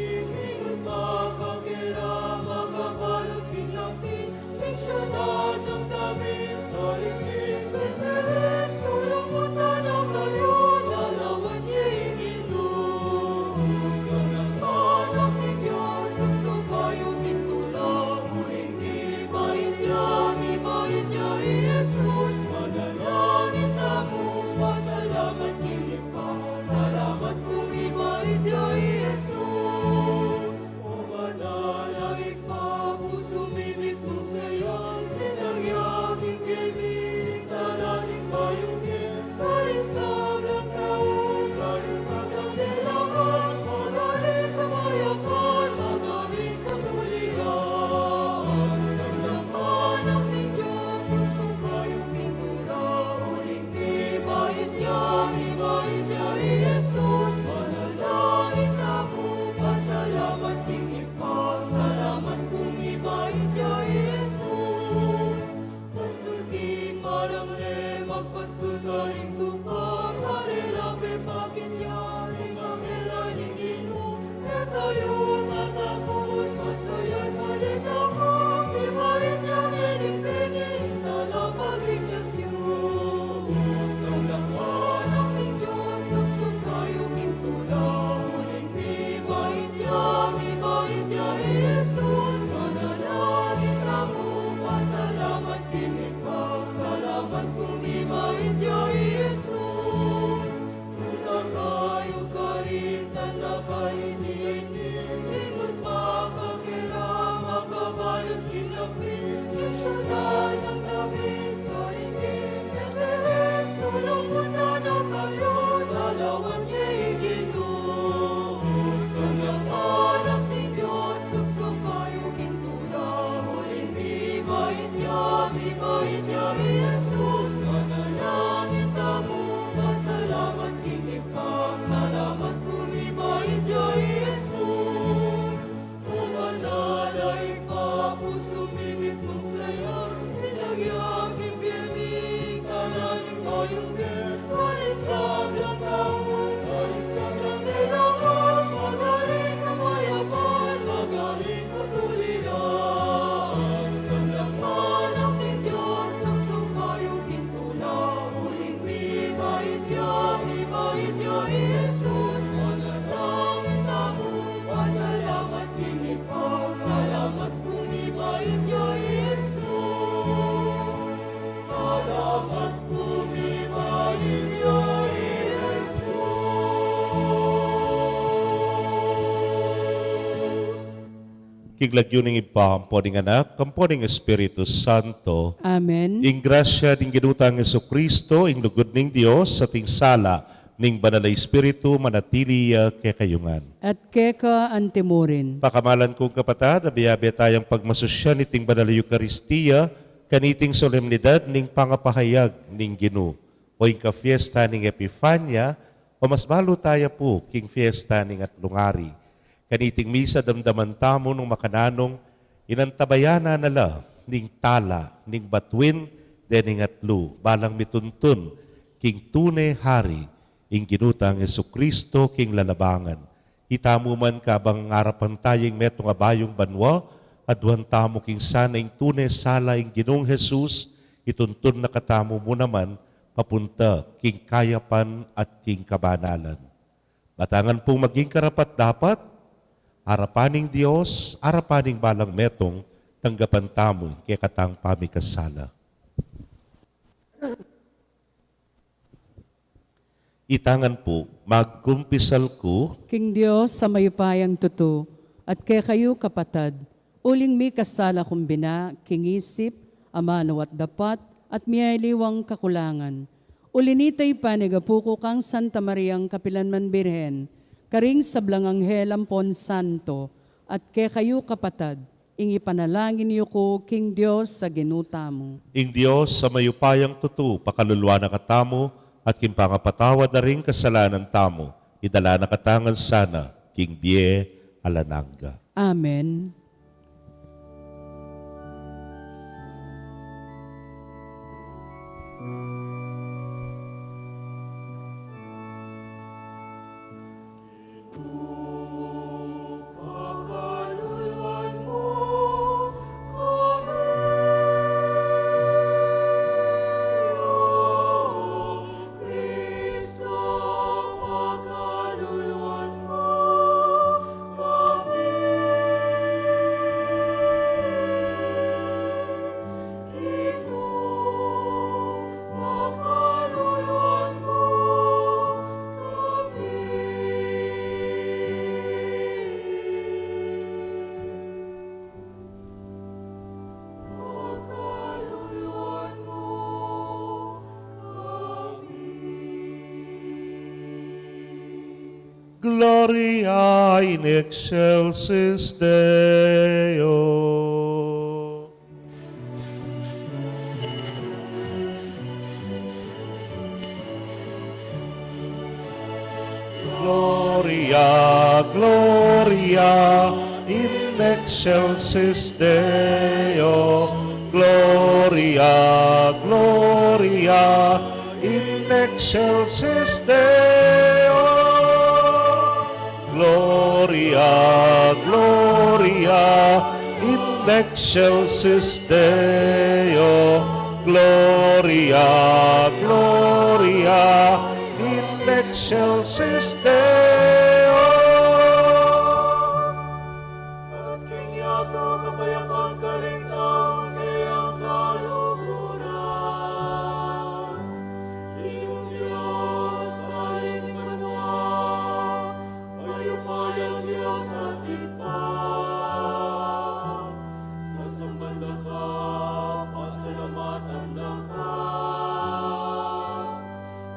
Tupa karela pepakinyari, karela ning Ginu, e kayu tatakut, masaya ing balita ku, mibait ya ngening pene ing talapagligtas yu. Sangkan anak ning Dios, nagsukayu king tula, uling mibait ya, mibait ya i Jesus, manalangin tamu, pasalamat king Ibpa, salamat pu mibait ya i Jesus. Nung da kayu karin, tanda karin ini, ikut makakera, makabalut king lambin, king siudad nang David, karin king Betlehem, sulung mu tanda kayu, dalawan ye ing Ginu. Sangkan anak ning Dios, nagsukayu king tula, uling mibait ya, mibait ya i Jesus, manalangin tamu, pasalamat king Ibpa, salamat pu mibait ya i Jesus. O manala Ibpa, pusu mi mitmung saya, sinag ya king bie mi ing tala ning bayung bie, karing sablang tau, karing sablang lelangan, magaring kamayapan, magaring katuliran. Sangkan anak ning Dios, nagsukayu king tula, uling mibait ya, mibait ya i Jesus, manalangin tamu, pasalamat king Ibpa, salamat pu mibait ya i Jesus. Salamat pu mibait ya i Jesus. King lagyu ning Ibpa, ampo ning Anak, ampo ning Espiritu Santo. Amen. Ing grasya ning Ginu tang Jesucristo, ing lugud ning Dios, at ing sala ning Banal a Espiritu, manatili ya kekayu ngan. At keka antimurin. Pakamalan kung kapatad, abe-abe tayang pagmasusyan iting Banal a Eukaristia, kaniting solemnidad ning pangapahayag ning Ginu, o ing kafiesta ning Epifania, o mas balu taya pu, king fiesta ning Atlung Ari. Kaniting misa damdaman tamu nung makananung inantabayanan na la ning tala ning batuin dening atlu, balang mituntun king tune Hari, ing Ginu tang Jesucristo king lalabangan. Itamu man kabang arapan taya ing metung a bayung banua, aduan tamu king sana ing tune sala ing Ginung Jesus, ituntun na katamu mu naman papunta king kayapan at king kabanalan. Matangan pung maging karapat-dapat, arapan ning Dios, arapan ning balang metung, tanggapan tamu ing kekatang pamikasala. Itangan pu, magkumpisal ku king Dios a mayupayang tutu, at kekayu kapatad, uling mikasala kung bina, king isip, amanu at dapat, at miyaliwang kakulangan. Uli nita ipanigapu ku kang Santa Mariang kapilan man Birhen, karing sablang anghel ampon santo, at kekayu kapatad, ing ipanalangin yu ku king Dios a Ginu tamu. Ing Dios a mayupayang tutu, pakaluluan na katamu, at king pangapatawad na ring kasalanan tamu, idala na katamu ngan sana king bie alang angga. Amen. Gloria in excelsis Deo. Gloria, Gloria in excelsis Deo. Gloria, Gloria in excelsis Deo. Gloria, Gloria in excelsis Deo. Gloria, Gloria in excelsis Deo. At king yatu kapayapan karing taung kayang kaluguran. Ginung Dios, Ari ning banua, mayupayang Dios at Ibpa, sasamban da ka, pasalamatan da ka,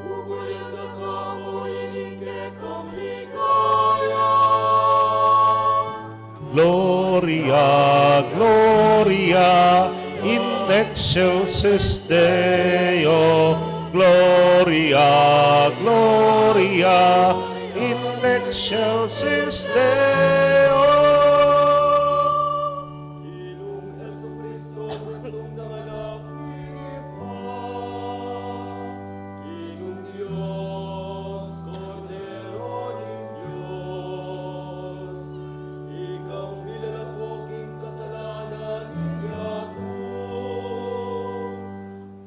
pupurian da ka, o ining kekang ligaya. Gloria, Gloria in excelsis Deo. Gloria, Gloria in excelsis Deo. Ginung Jesucristo, Ginung Dios, Kordero ning Dios, ikang milalatwa king kasalanan ning yatu,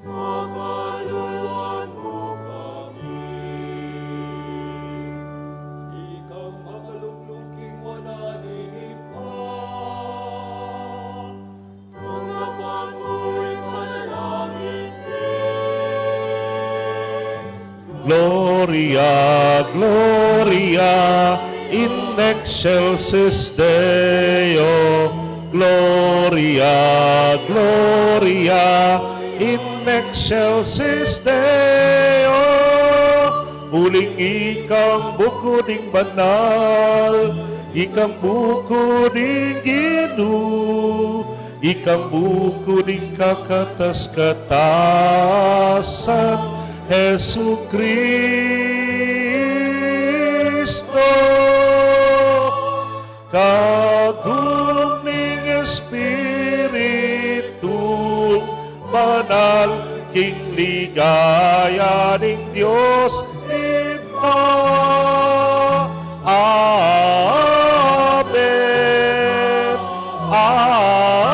pakaluluan mu kami. Ikang makalukluk king wanan ning Ibpa, Gloria, Gloria in excelsis Deo. Gloria, Gloria in excelsis Deo. Uling ikang buku ding banal, ikang buku ding Ginu, ikang buku ding kakatas-katasan, Jesucristo, kagum ning Espiritu Banal, king ligaya ning Dios Ibpa. Amen. Amen.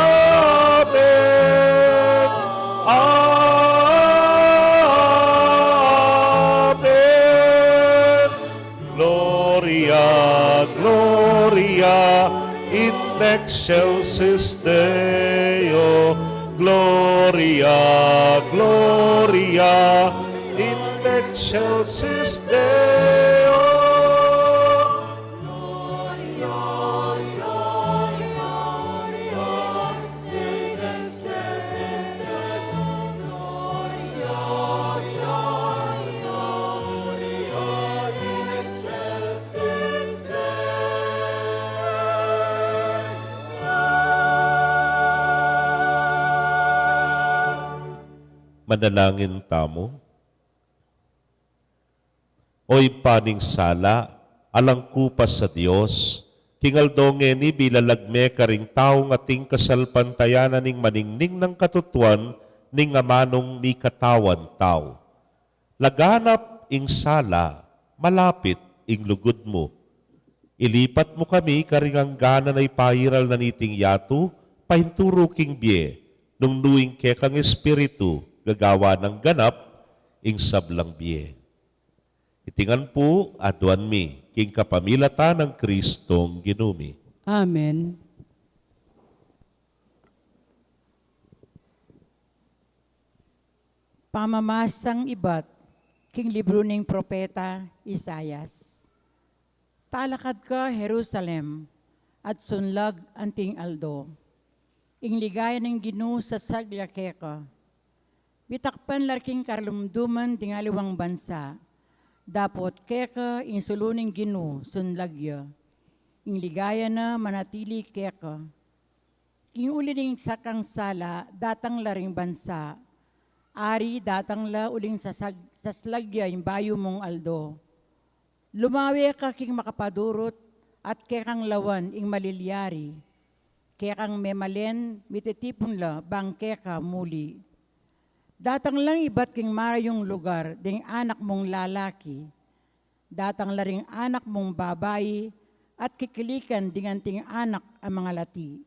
Amen. Gloria, Gloria in excelsis Deo. Gloria, Gloria in excelsis Deo. Manalangin tamu. O Ibpa ning sala, alang kupas a Dios, king aldo ngeni bilalag me karing taung ating kasalpantayanan ning maningning nang katutuan ning amanung mikatawan tau. Laganap ing sala, malapit ing lugud mu. Ilipat mu kami karing angganan a ipairal na niting yatu, painturu king bie, nung nu ing kekang Espiritu gagawa nang ganap ing sablang bie. Iti ngan pu aduan mi king kapamilatan nang Kristong Ginu mi. Amen. Pamamasang ibat king libru ning propeta Isaias. Talakad ka Jerusalem, at sunlag anting aldo. Ing ligaya ning Ginu sasag la keka. Mitakpan la king karlumduman ding aliwang bansa. Dapot keka ing sulu ning Ginu sunlag ya. Ing ligaya na manatili keka. King uli ning sakang sala, datang la ring bansa. Ari, datang la uling sasag-, saslag ya ing bayu mung aldo. Lumawe ka king makapadurut, at kekang lawan ing malilyari. Kekang memalen, mititipun la bang keka muli. Datang lang ibat king marayung lugar ding anak mung lalaki, datang la ring anak mung babai, at kikilikan ding anting anak a mangalati.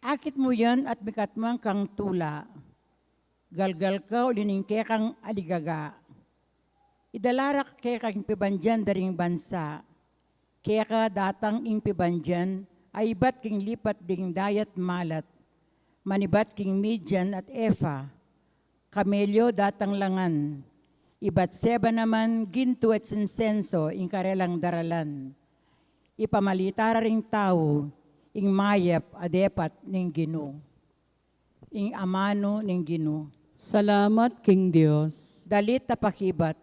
Akit mu yan at mikatmang kang tula. Galgal ka uli ning kekang aligaga. Idala ra keka ing pibandian da ring bansa. Keka datang ing pibandian a ibat king lipat ding dayat malat, manibat king Midian at Efa. Kamelyo datang la ngan. I Batseba naman, gintu at insenso ing karelang daralan. Ipamalita ra ring tau ing mayap a depat ning Ginu. Ing amanu ning Ginu. Salamat king Dios. Dalit a pakibat.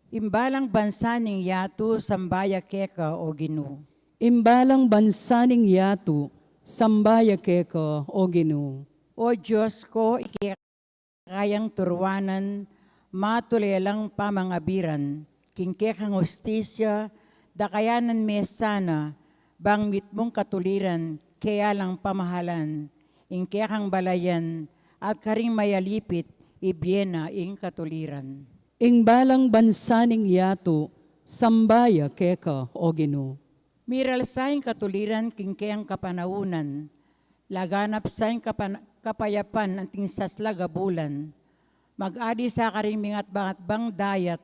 Imbalang bansa ning yatu, samba ya keka, o Ginu. Imbalang bansa ning yatu, samba ya keka, o Ginu. O Dios ko, i keka yang turuanan, matula ya lang pamangabiran, king kekang hustisya, dakayanan me sana, bang mitmung katuliran, keya lang pamahalan, ing kekang balayan, at karing mayalipit, ibie na ing katuliran. Ing balang bansa ning yatu, samba ya keka, o Ginu. Miral sa ing katuliran king keyang kapanaunan, laganap sa ing kapan-, kapayapan anting saslag a bulan, mag-adi sa karing mingatbang-atbang dayat,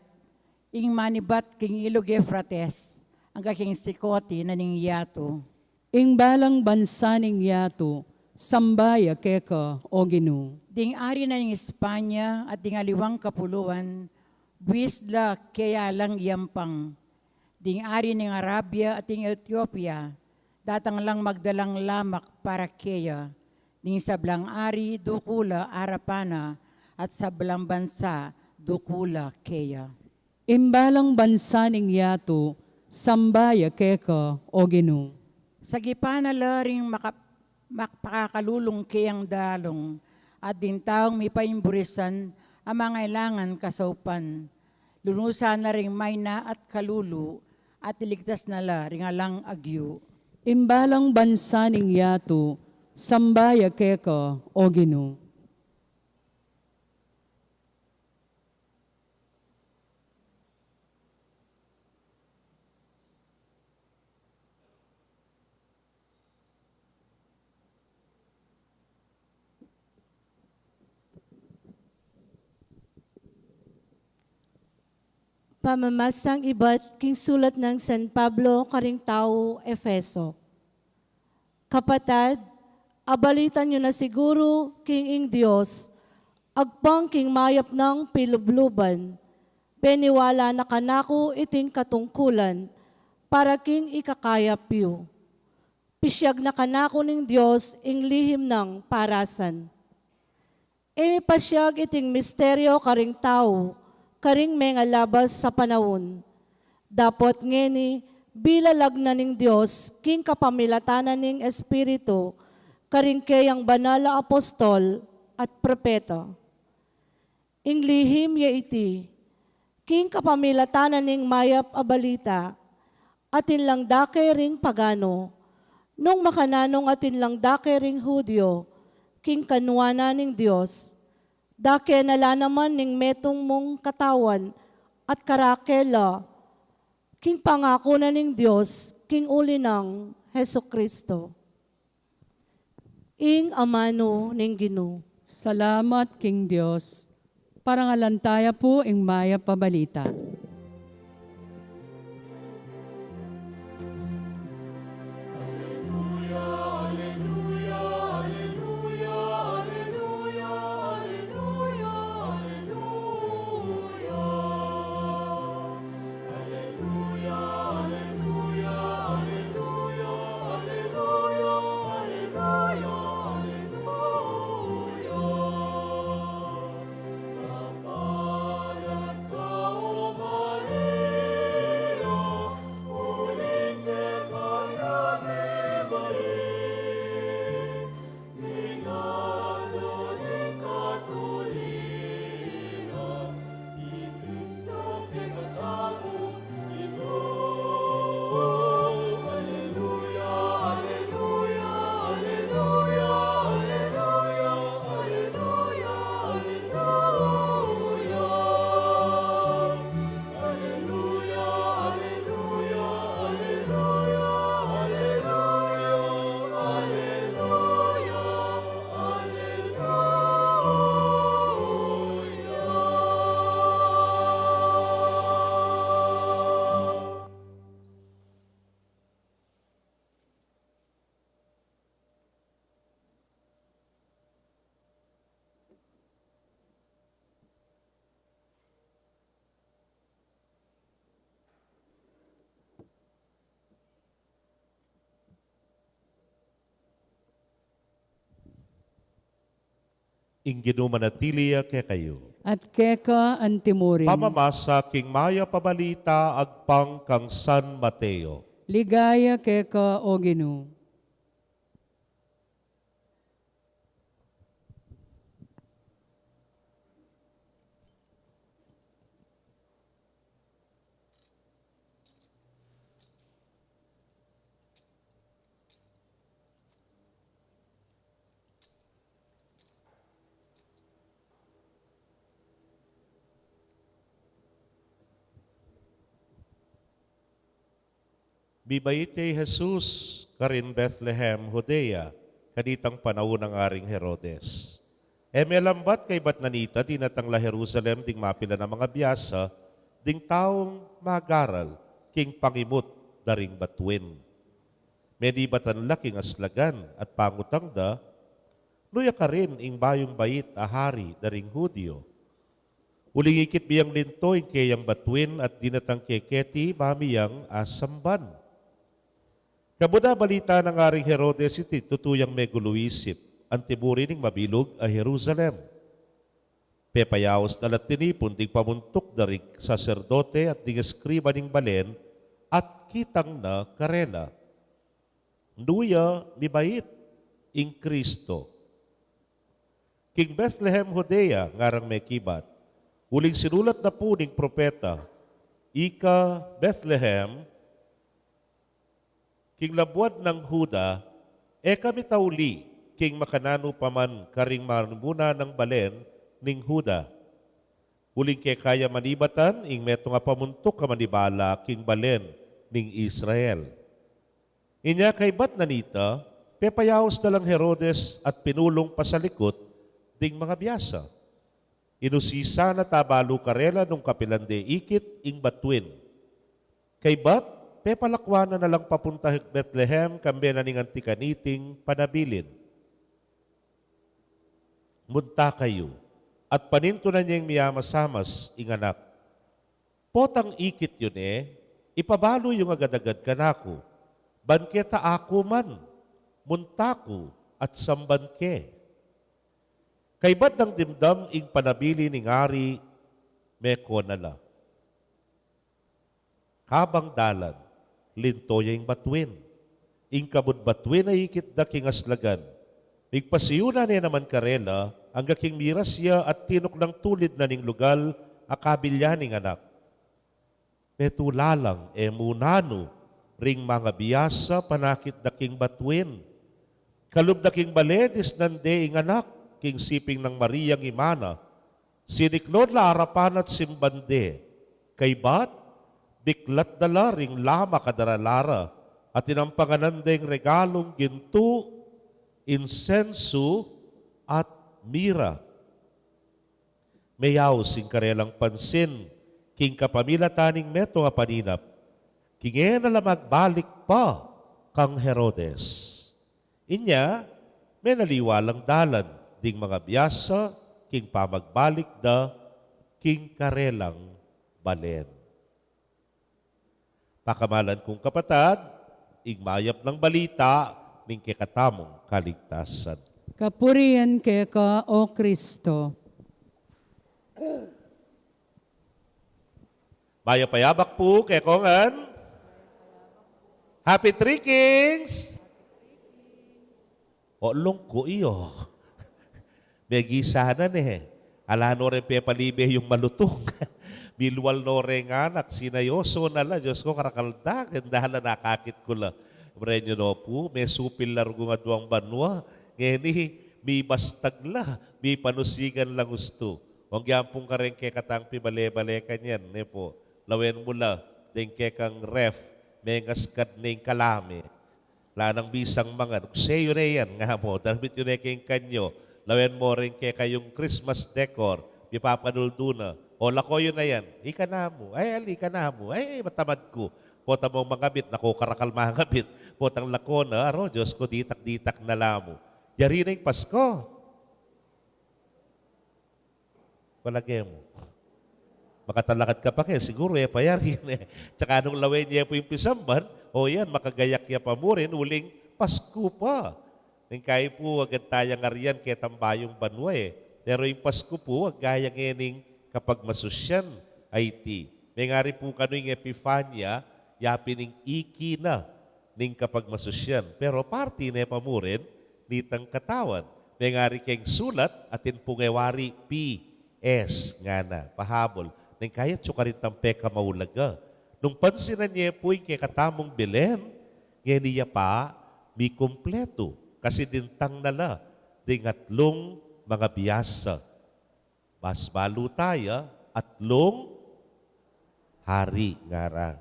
ing manibat king ilug Efrates, angga king sikoti na ning yatu. Ing balang bansa ning yatu, samba ya keka, o Ginu. Ding ari na ning Espanya at ding aliwang kapuluan, buis la keya lang yampang. Ding ari ning Arabia at ding Etiopia, datang lang magdalang lamak para keya. Ding sablang ari, dukul la arapan na, at sablang bansa, dukul la keya. Ing balang bansa ning yatu, samba ya keka, o Ginu. Sagipan na la ring maka-, makapakalulung keyang dalung, at ding taung mipaimburisan a mangailangan kasaupan. Lunusan na ring mayna at kalulu, at iligtas na la ring alang agyu. Ing balang bansa ning yatu, samba ya keka, o Ginu. Pamamasang ibat king sulat nang San Pablo karing tau Efeso. Kapatad, abalitan yu na siguru king ing Dios, agpang king mayap nang pilubluban, peniwala na kanaku iting katungkulan, para king ikakayap yu. Pisyag na kanaku ning Dios ing lihim nang parasan. E mi pasiag iting misteryo karing tau, karing mengalabas a panaun. Dapot ngeni, bilalag na ning Dios, king kapamilatan na ning Espiritu, karing keyang banal a apostol at propeta. Ing lihim ya iti, king kapamilatan na ning mayap a balita, atin lang dake ring pagano, nung makananung atin lang dake ring Judio, king kanuanan ning Dios, dake na la naman ning metung mung katawan at karakel la, king pangaku na ning Dios, king uli nang Jesucristo. Ing amanu ning Ginu. Salamat king Dios. Parangalan taya pu ing mayap a balita. Ing Ginu manatili ya kekayu. At keka antimurin. Pamamasa king mayap a balita agpang kang San Mateo. Ligaya keka, O Ginu. Mibait ya i Jesus karin Bethlehem, Judea, kanitang panaun nang Aring Herodes. E melambat kaybat na nita, dinatang la Jerusalem ding mapilan a mangabiasa, ding taung magaral king pangimut da ring batuin. Menibatan la king aslagan at pangutang da, "Nu ya karin ing bayung bait a hari da ring Judio? Uling ikit mi yang linto ing keyang batuin at dinatang ke keti, ba mi yang asamban." Kabud abalita nang Aring Herodes iti, tutu yang megulu isip, antimurin ning mabilug a Jerusalem. Pepayaus na la't tinipun ding pamuntuk da ring saserdote at ding eskriba ning balen, at kitang na karela, "Nu ya mibait ing Kristo? King Bethlehem, Judea, ngarang mekibat. Uling sinulat na pu ning propeta, 'Ika, Bethlehem, king labuad nang Juda, e ka mitauli king makananu pa man karing manumuna nang balen ning Juda. Uling keka ya manibatan ing metung a pamuntuk a manibala king balen ning Israel.'" Inya kaybat na nita, pepayaus da lang Herodes at pinulung pasalikut ding mangabiasa. Inusisan at abalu karela nung kapilan de ikit ing batuin. Kaybat, pepalakuan na na lang papunta Bethlehem kambe na ning anti kaniting panabilin. "Munta kayu, at panintunan yeng miyamasamas ing anak. Potang ikit yu ne, ipabalu yung agad-agad kanaku, ban keta aku man, munta ku at samban ke." Kaybat nang dimdam ing panabilin ning ari, meko na la. Kabang dalan, linto ya ing batuin. Ing kabud batuin a ikit da king aslagan, migpasiuna ne naman karela, angga king miras ya at tinuknang tulid na ning lugal a kabilyan ning anak. Metung la lang, e mu nanu ring mangabiasa panakit da king batuin. Kalub da king bale, disnan de ing anak king siping nang Mariang ima na. Siniklod la arapan at simban de. Kaybat, biklat da la ring lamak a darala ra, at inampanganan deng regalung gintu, insensu, at mira. Meyaus ing karelang pansin king kapamilatan ning metung a paninap, king e na la magbalik pa kang Herodes. Inya, menaliwa lang dalan ding mangabiasa king pamagbalik da king karelang balen. Pakamalan kung kapatad, ing mayap nang balita ning kekatamung kaligtasan. Kapurian keka, O Kristo. Mayap a yabak pu kekongan. Happy Three Kings. O, lungku iyo. Megisa na ne. Ala no reng pepalibe yung malutung. Milual no reng anak, sinayoso na la, Dios ko, karakal da, keng dalan akakit ku la. Breno no pu, mesupil la rugung aduang banua. Ngeni, mibastag la, mipanusigan lang ustu. Ong yan pung kareng kekatang pibale-bale kanyan, ne pu. Lawen mu la, deng kekang ref, mengaskad ne ing kalame. Ala nang bisang mangan. Kuse yu ne yan, nga mo, darmit yu ne keng kanyo. Lawen mo ring kekayung Christmas decor, mipapanuldu na. O, lako yu na yan. Ika na mu. Ay, ali, ika na mu. Ay, matamad ku. Potang mangabit, naku, karakal mangabit. Potang lako na, aro, Dios ko, ditak-ditak na la mu. Yari na ing Pasko. Palage mu. Makatalakad ka pa ke, siguru e pa yari ne. Tsaka nung lawen ye pu ing pisamban, o yan, makagayak ya pa mu rin, uling Pasku pa. Ning kayi pu, agad tayang arian ketang bayung banua e. Pero ing Pasku pu, agaya ngening kapagmasusyan a iti. Mengari pu kanu ing Epifania, yapin ing iki na ning kapagmasusyan. Pero parti ne pa mu rin nitang katawan. Mengari keng sulat, atin pung e wari P S ngana, pahabol. Neng kaya atyu karin tang pekamaulaga. Nung pansinan ye pu ing kekatamung Belen, ngeni ya pa mikumpletu. Kasi dintang na la ding atlung mangabiasa. Mas balu taya, atlung hari ngara.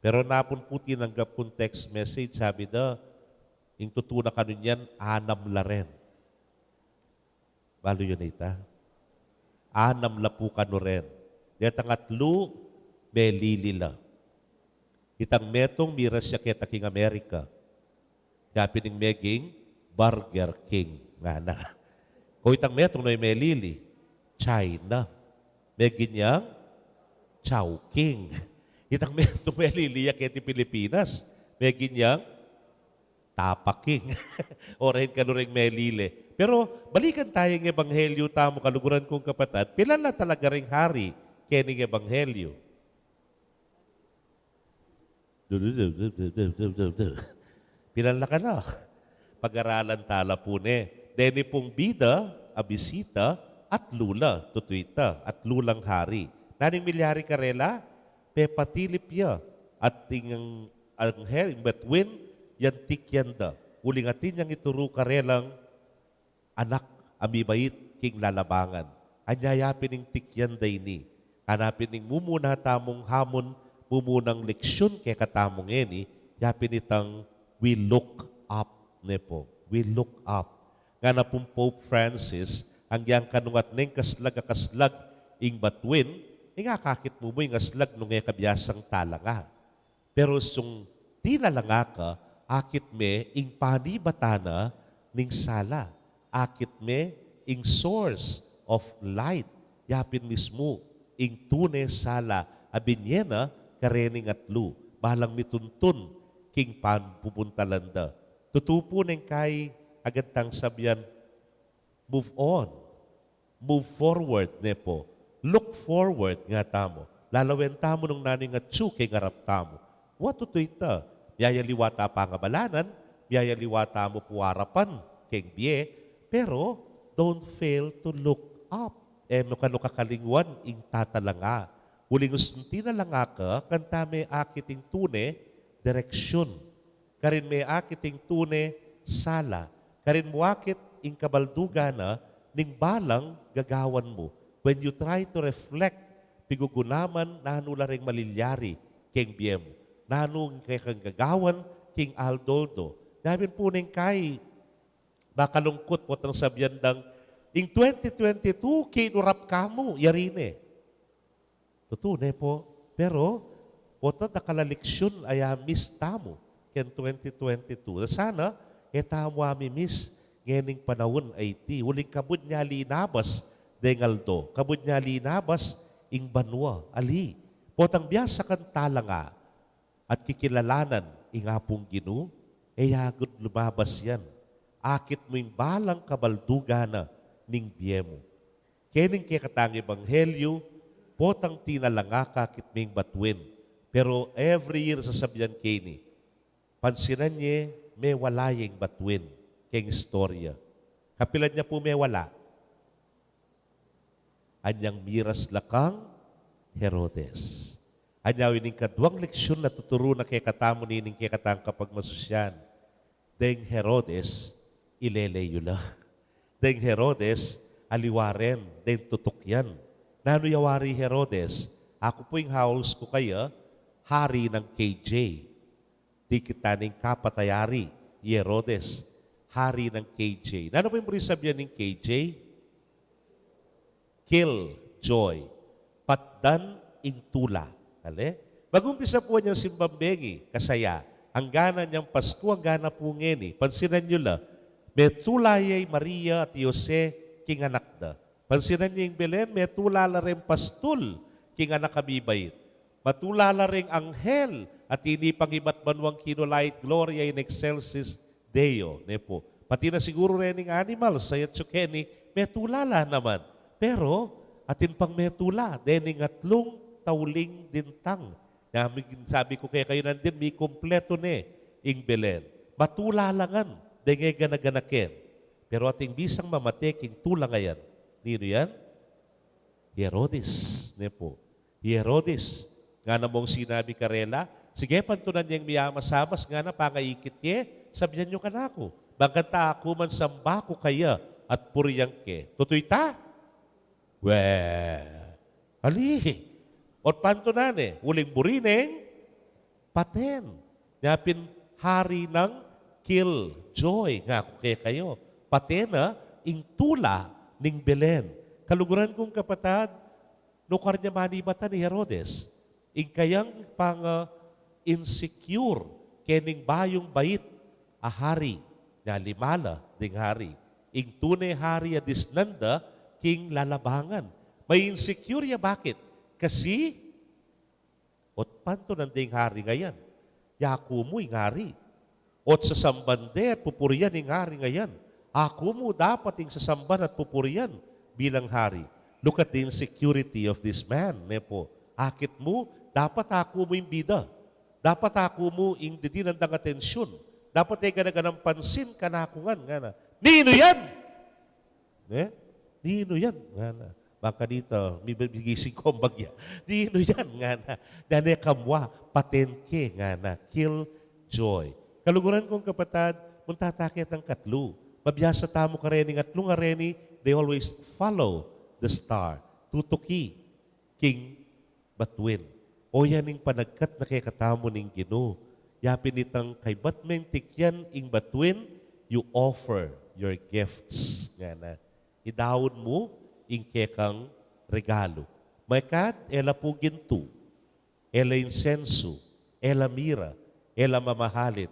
Pero napun pu tinanggap kung text message, sabi da, ing tutu na kanu niyan, anam la ren. Balu yu na ita? Anam la pu kanu ren. Detang atlu, melili la. Itang metung, miras ya keta king Amerika. Yapin ing meging Burger King ngana. Ko itang metung, no, melili, China. Meging yang Chowking. Itang metung, melili ya keti Pilipinas. Meging yang Tapaking. O reng kanu reng melili. Pero balikan taya ing ebanghelyu tamu, kaluguran kung kapatad, pilan la talaga ring hari kening ebanghelyu? Pilan la kanu? Pag-aralan tala pu ne. Deni pung bida a bisita, atlu la, tutu ita, atlu lang hari. Nanu ing milyari karela? Pepatilip ya, at ing anghel, ing batuin, yang tikyan da. Uling atin yang ituru karelang anak a mibait king lalabangan. Anya yapin ing tikyan da ini. Kanapin ing mumuna tamung hamun, mumunang leksyun kekatamu ngeni, yapin itang we look up, ne pu. We look up. Ngana pung Pope Francis, anggiyang kanung at neng kaslag a kaslag ing batuin, ing akakit mu mu ing aslag nung e ka biasang talanga. Pero sung tinalanga ka, akit me ing panibatan na ning sala. Akit me ing source of light. Yapin mismu ing tune sala a binye na karening atlu. Balang mituntun king panpupuntalan da. Tutu pu neng kai agad tang sabian, move on. Move forward, ne pu. Look forward, nga tamu. Lalawen tamu nung nanu ing atyu keng arap tamu. Wa tutu ita. Miyayaliwa ta pangabalanan, miyayaliwa tamu pu arapan keng bie, pero don't fail to look up. E mu kanu kakalingwan ing tatalanga. Uling nung tinalanga ka, kanta me akit ing tune direksyun. Karin me akit ing tune sala. Karin mu akit ing kabaldugan na ning balang gagawan mu. When you try to reflect, pigugunaman nanu la ring malilyari keng bie mu. Nanu ing kekang gagawan king aldo-aldo. Napin pu neng kai makalungkut potang sabian dang, ing twenty twenty-two kinurap ka mu, yari ne. Tutu, ne pu? Pero, potang dakal a leksyun a ya-miss tamu keng twenty twenty-two. Sana, e tamu a mi-miss ngening panaun a iti. Uling kabud nya linabas deng aldo, kabud nya linabas ing banua, ali. Potang biasa kang talanga at kikilalanan ing Apung Ginu, e ya agud lumabas yan. Akit mu ing balang kabaldugan na ning bie mu. Kening kekatang ebanghelyu, potang tinalanga ka, akit me ing batuin. Pero every year sasabian ke ini, pansinan ye, mewala ya ing batuin keng istorya. Kapilan ya pu mewala? Anyang miras la kang Herodes. Anya ining kaduang leksyun a tuturu na kekatamu nining kekatang kapagmasusyan. Deng Herodes, ilele yu la. Deng Herodes, aliwa ren, deng tutuk yan. Nanu ya wari Herodes? Aku pu ing haus ku kaya, hari nang K J. Dikit na ning kapat a yari i Herodes, hari nang K J. Nanu pu ing buri sabian ning K J? Kill joy. Patdan ing tula. Ale? Mag-umpisa pu anyang simbang bengi, kasaya. Anggana anyang Pasku, anggana pu ngeni. Pansinan yu la, metula ya i Maria at i Jose king anak da. Pansinan ye ing Belen, metula la reng pastul king anak a mibait. Matula la reng anghel, atin ipang ibat banuang kinulait, Gloria in excelsis Deo, ne pu. Pati na siguru rening animals a yatsu keni, Metula la naman. Pero, atin pang metula, dening atlung tauling dintang. Nya, mi-, sabi ku kekayu, nandin, mikumpletu ne ing Belen. Matula la ngan, deng e gana-gana ken. Pero atin bisang mamate king tula a yan. Ninu yan? Herodes, ne pu. Herodes, ngana mung sinabi karela, "Sige, pantunan yeng miyamas-amas," ngana, "pangaikit ye, sabian yu kanaku. Bang kanita aku man samba ku kaya at purian ke." Tutu ita? We, ali. Ot pantunan e, uling buri neng paten. Nya pin hari nang killjoy, ngaku kekayu. Paten na ing tula ning Belen. Kaluguran kung kapatad, nukar nya manibatan i Herodes. Ing kayang pang, ah, insecure kening bayung bait a hari, nya limala ding hari. Ing tune hari a disnan da king lalabangan. Mai-insecure ya, bakit? Kasi, ot pantunan ding hari a yan, yaku mu ing hari. Ot sasamban de at pupurian ing hari a yan. Aku mu dapat ing sasamban at pupurian bilang hari. Look at the insecurity of this man, ne pu. Akit mu, dapat aku mu ing bida. Dapat aku mu ing didinan dang atensyun. Dapat e gana-ganang pansin kanaku ngan, ngana. Ninu yan? Ne? Ninu yan? Ngana. Bang kanita, mi-, migising kung bagya. Ninu yan? Ngana. Dane kamwa, paten ke, ngana. Killjoy. Kaluguran kung kapatad, munta ta ketang katlu. Mabiasa tamu karening atlung areni, they always follow the star. Tutuki king batuin. O yan ing panagkat na kekatamu ning Ginu. Ya pin itang kaybat meng tikyan ing batuin, you offer your gifts. Ngana, idaun mu ing kekang regalu. Mekad, e la pu gintu, e la insensu, e la mira, e la mamahalin.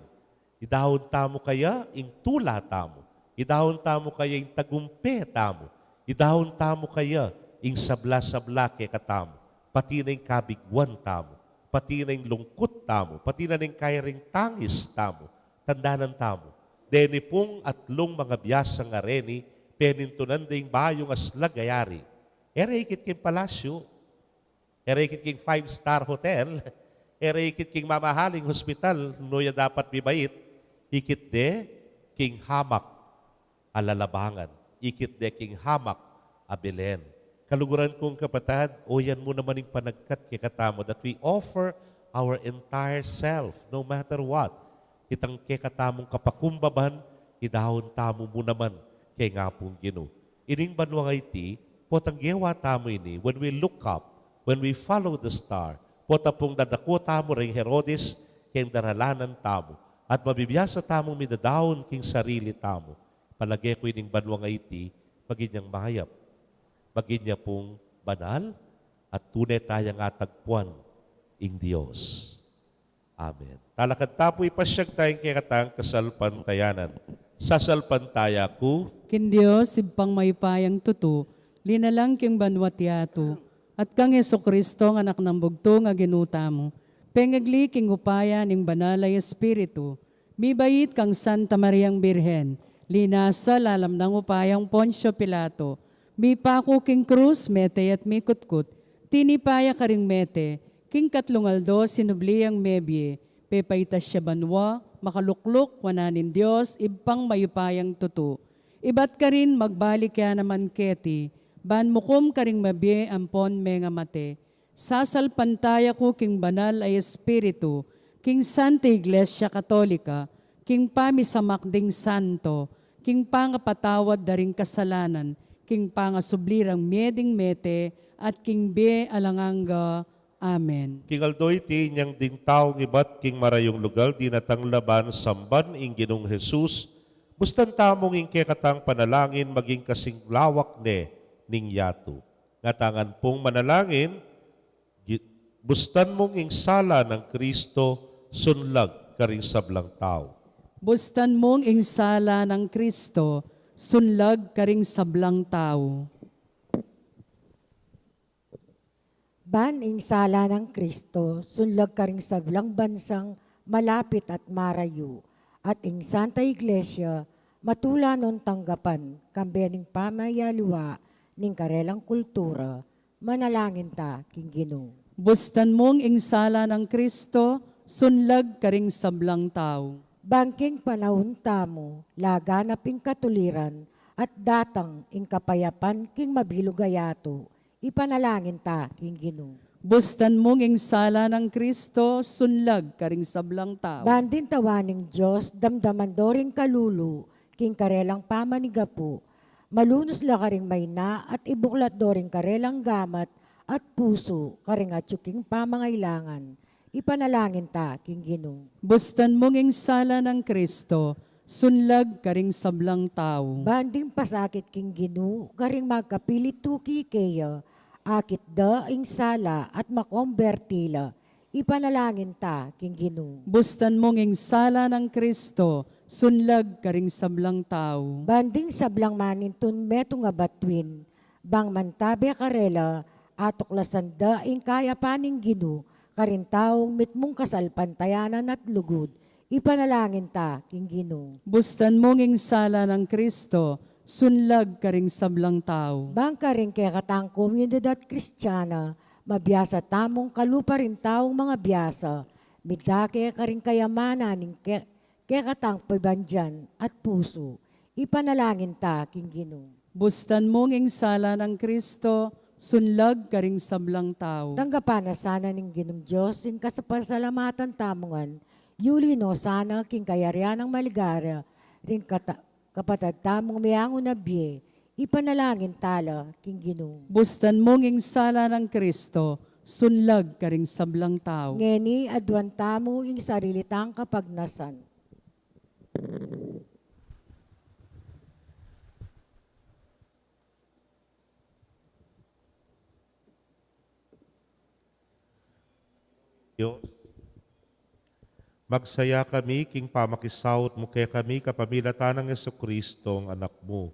Idaun tamu kaya ing tula tamu. Idaun tamu kaya ing tagumpe tamu. Idaun tamu kaya ing sabla-sabla kekatamu. Pati na ing kabiguan tamu. Pati na ing lungkut tamu. Pati na ing kairing tangis tamu. Tandanan tamu. Deni pung atlung mangabiasa ngareni, penintunan da ing bayung aslag a yari. E ra ikit king palasyu. E ra ikit king five-star hotel, e ra ikit king mamahaling hospital, nu ya dapat mibait, ikit de king hamak a lalabangan, ikit de king hamak a Belen. Kaluguran kung kapatad, o yan mu naman ing panagkat kekatamu, that we offer our entire self, no matter what. Itang kekatamung kapakumbaban, idaun tamu mu naman keng Apung Ginu. Ining banua ngana iti, potang gewa tamu ini, when we look up, when we follow the star, pota pung dadako tamu reng Herodes, keng daralanan tamu, at mabibiasa tamung midadaun king sarili tamu. Palage ku ining banua ngana iti, maging yang mayap, maging ya pung banal, at tune tayang atagpuan ing Dios. Amen. Talakad ta pu, ipasyag taya ing kekatang kasalpantayanan. Sasalpantaya ku king Dios, Ibpang mayupayang tutu, linalang king banua't yatu, at kang Jesucristo, Anak nang bugtung a Ginu tamu, pengagli king upaya ning Banal a Espiritu, mibait kang Santa Mariang Birhen, linasa lalam nang upayang Poncio Pilato, mipaku king krus, mete at mikutkut, tinipa ya karing mete, king katlung aldo sinubli yang mebie, pepaitas ya banua, makalukluk wanan ning Dios, Ibpang mayupayang tutu. Ibat karin magbalik ya naman keti, ban mukum karing mabie ampon mengamate. Sasalpantaya ku king Banal a Espiritu, king Santa Iglesia Katolika, king pamisamak ding santo, king pangapatawad da ring kasalanan, king pangasubli rang mie ding mete, at king bie alang angga. Amen. King aldo iti, inyang ding taung ibat king marayung lugal, dinatang la ban samban ing Ginung Jesus, bustan tamung ing kekatang panalangin maging kasing lawak ne ning yatu. Ngatanan pung manalangin, gi-, bustan mung ing sala nang Kristo sunlag karing sablang tau. Bustan mung ing sala nang Kristo sunlag karing sablang tau. Ban ing sala nang Kristo sunlag karing sablang bansang malapit at marayu, at ing Santa Iglesia Matula nong tanggapan, kambe ning pamayaliwa ning karelang kultura, manalangin ta king Ginu. Bustan mung ing sala nang Kristo, sunlag karing sablang tau. Bang king panaun tamu, laganap ing katuliran, at datang ing kapayapan king mabilug a yatu, ipanalangin ta king Ginu. Bustan mung ing sala nang Kristo, sunlag karing sablang tau. Ban ding tauan ning Dios, damdaman do ring kalulu, king karelang pamanigapu, malunus la karing maina at ibuklat do ring karelang gamat at pusu karing atyu king pamangailangan, ipanalangin ta king Ginu. Bustan mung ing sala nang Kristo, sunlag karing sablang tau. Ban ding pasakit king Ginu, karing magkapilit tuki keya, akit da ing sala at makomberti la, ipanalangin ta king Ginu. Bustan mung ing sala nang Kristo, sunlag karing sablang tau. Ban ding sablang manintun metung a batuin, bang mantabe karela, atuklasan da ing kayapan ning Ginu, karing taung mitmung kasalpantayanan at lugud, ipanalangin ta king Ginu. Bustan mung ing sala nang Kristo, sunlag karing sablang tau. Bang karing kekatang komunidad Kristiana, mabiasa tamung kalupa ring taung mangabiasa, midake karing kayamanan ning ke-, kekatang pibandian at pusu, ipanalangin ta king Ginu. Bustan mung ing sala nang Kristo, sunlag karing sablang tau. Tanggapan na sana ning Ginung Dios ing kasapasalamatan tamu ngan, yuli no sana king kayarian nang maligaya, ring kata-, kapatad tamung meangu na bie, ipanalangin ta la king Ginu. Bustan mung ing sala nang Kristo, sunlag karing sablang tau. Ngeni aduan tamu ing sarili tang kapagnasan. Dios, magsaya kami king pamakisaut mu kekami kapamilatan nang Jesucristo, Anak mu.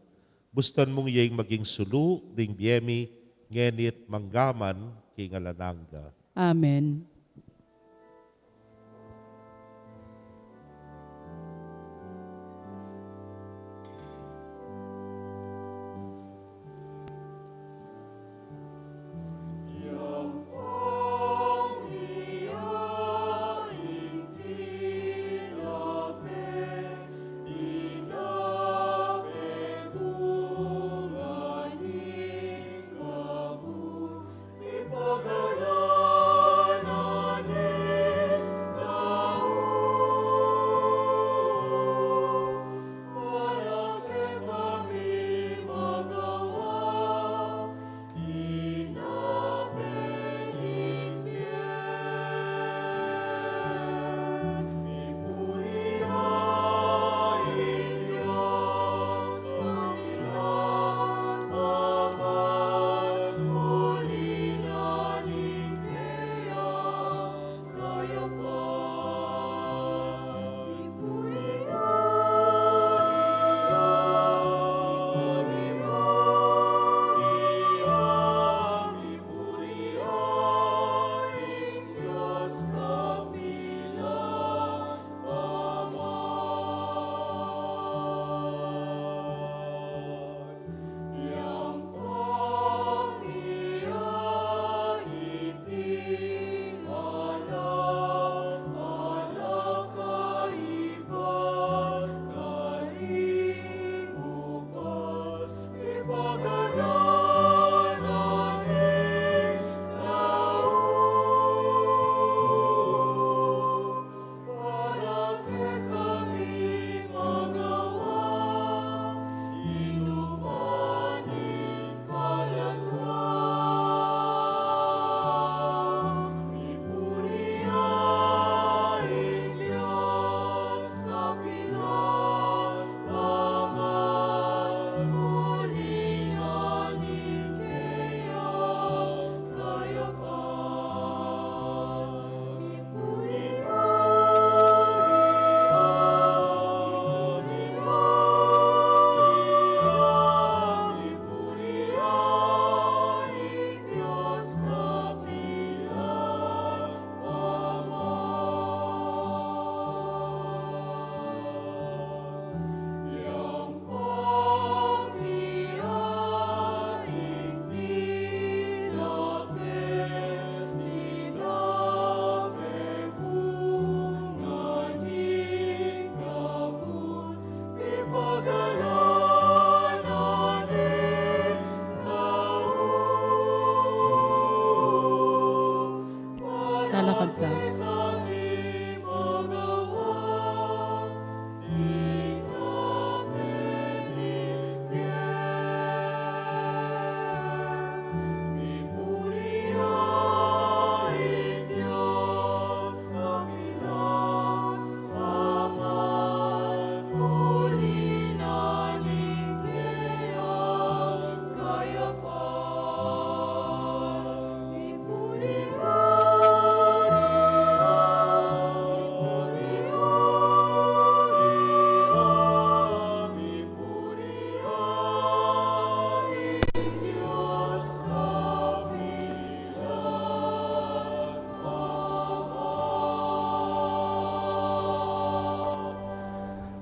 Bustan mung iya ing maging sulu ring bie mi, ngeni't manggaman king alang angga. Amen. Pagta.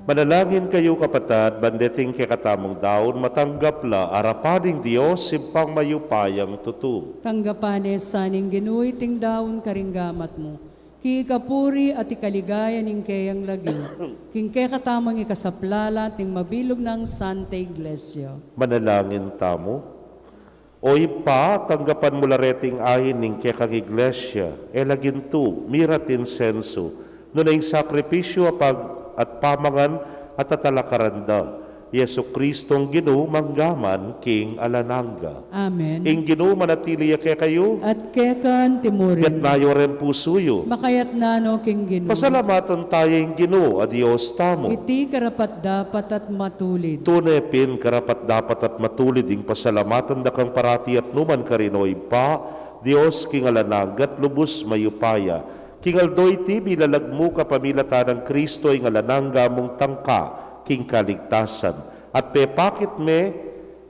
Manalangin kayu, kapatad, ban deting kekatamung daun, matanggap la arapan ning Dios, Ibpang mayupayang tutu. Tanggapan ne sa ning Ginu iting daun karing gamat mu, king ikapuri at ikaligaya ning keyang lagyu, king kekatamung ikasaplalat ning mabilug nang Santa Iglesia. Manalangin tamu. O Ibpa, tanggapan mu la reting ain ning kekang Iglesia, e la gintu, mira at insensu, nune ing sakripisyu a pag-, at pamangan at atalakaran da, Jesucristong Ginu, mangga man king alang angga. Amen. Ing Ginu manatili ya kekayu. At keka mu rin. Itas yu ring pusu yu. Makaitas no king Ginu. Pasalamatan taya ing Ginu a Dios tamu. Iti karapat-dapat at matulid. Tune pin karapat-dapat at matulid ing pasalamatan da kang parati at nu man karin, O Ibpa, Dios king alang angga at lubus mayupaya. King aldo iti, bilalag mu kapamilatan nang Cristo ing alang angga mung tangka king kaligtasan, at pepakit me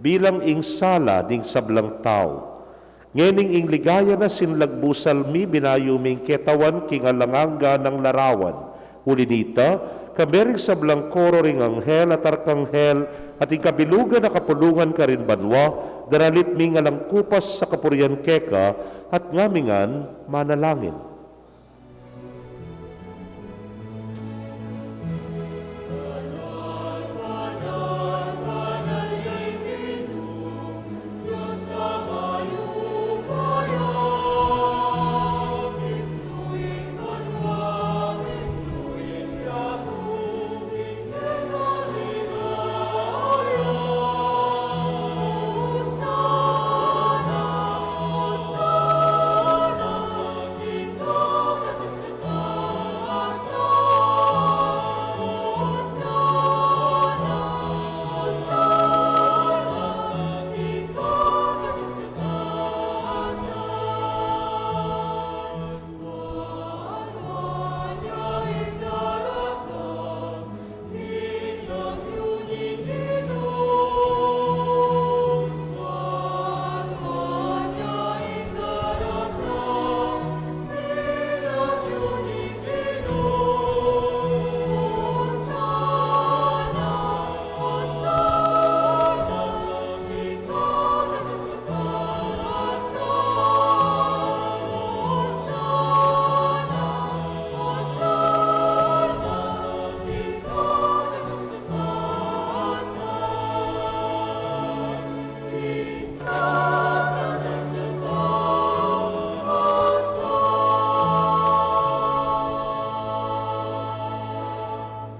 bilang ing sala ning sablang tau. Ngening ing ligaya na sinlagbu salmi, binayu ming ketawan king alang angga nang larawan. Uli nita, kambe ring sablang koro ring anghel at arkanghel, at ing kabilugan a kapulungan karin banua, daralit ming alang kupas a kapurian keka, at ngamingan manalangin.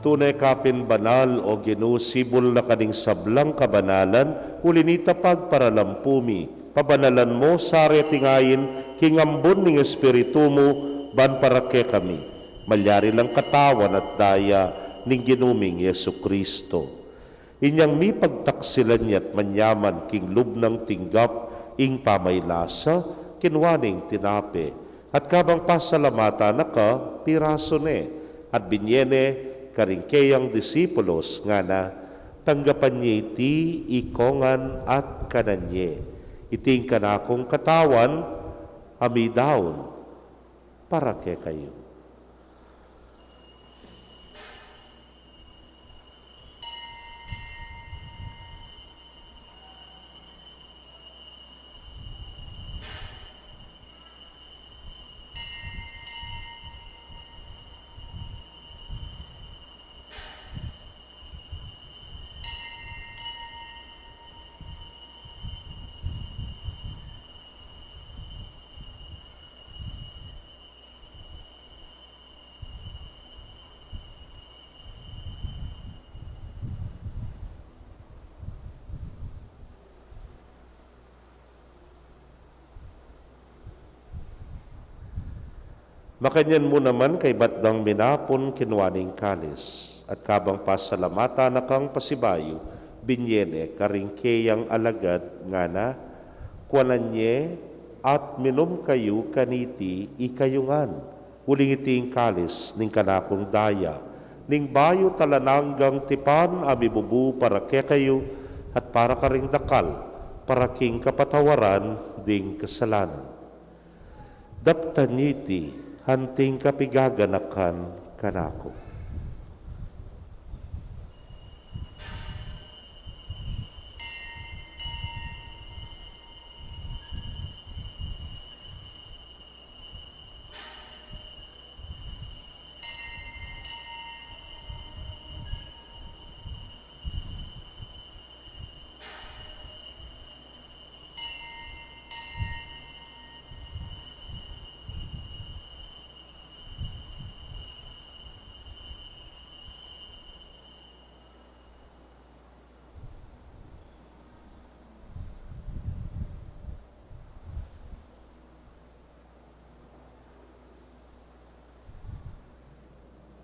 Tune ka pin banal, O Ginu, sibul na ka ning sablang kabanalan, uli nita pagparalampu mi, pabanalan mu sa reting ain king ambun ning Espiritu mu, ban para kekami malyari lang katawan at daya ning Ginu ming Jesucristo. Inyang mipagtaksilan ya't manyaman king lub nang tinggap ing pamaylasa, kinua ne ing tinape, at kabang pasalamatan na ka, pirasu ne, at binye ne karing keyang disipulos, ngana: Tanggapan ye iti ikongan at kanan ye. Iti ing kanakung katawan a midaun para kekayu. Makanyan mu naman kaybat dang minapun kinua ne ing kalis, at kabang pasalamatan na kang pasibayu, binye ne karing keyang alagad ngana, kuanan ye at minum kayu kaniti ikayu ngan, uling iti ing kalis ning kanakung daya, ning bayu't alang anggang tipan a mibubu para kekayu at para karing dakal, para king kapatawaran ding kasalanan. Daptan ye iti anting kapigaganakan kanaku.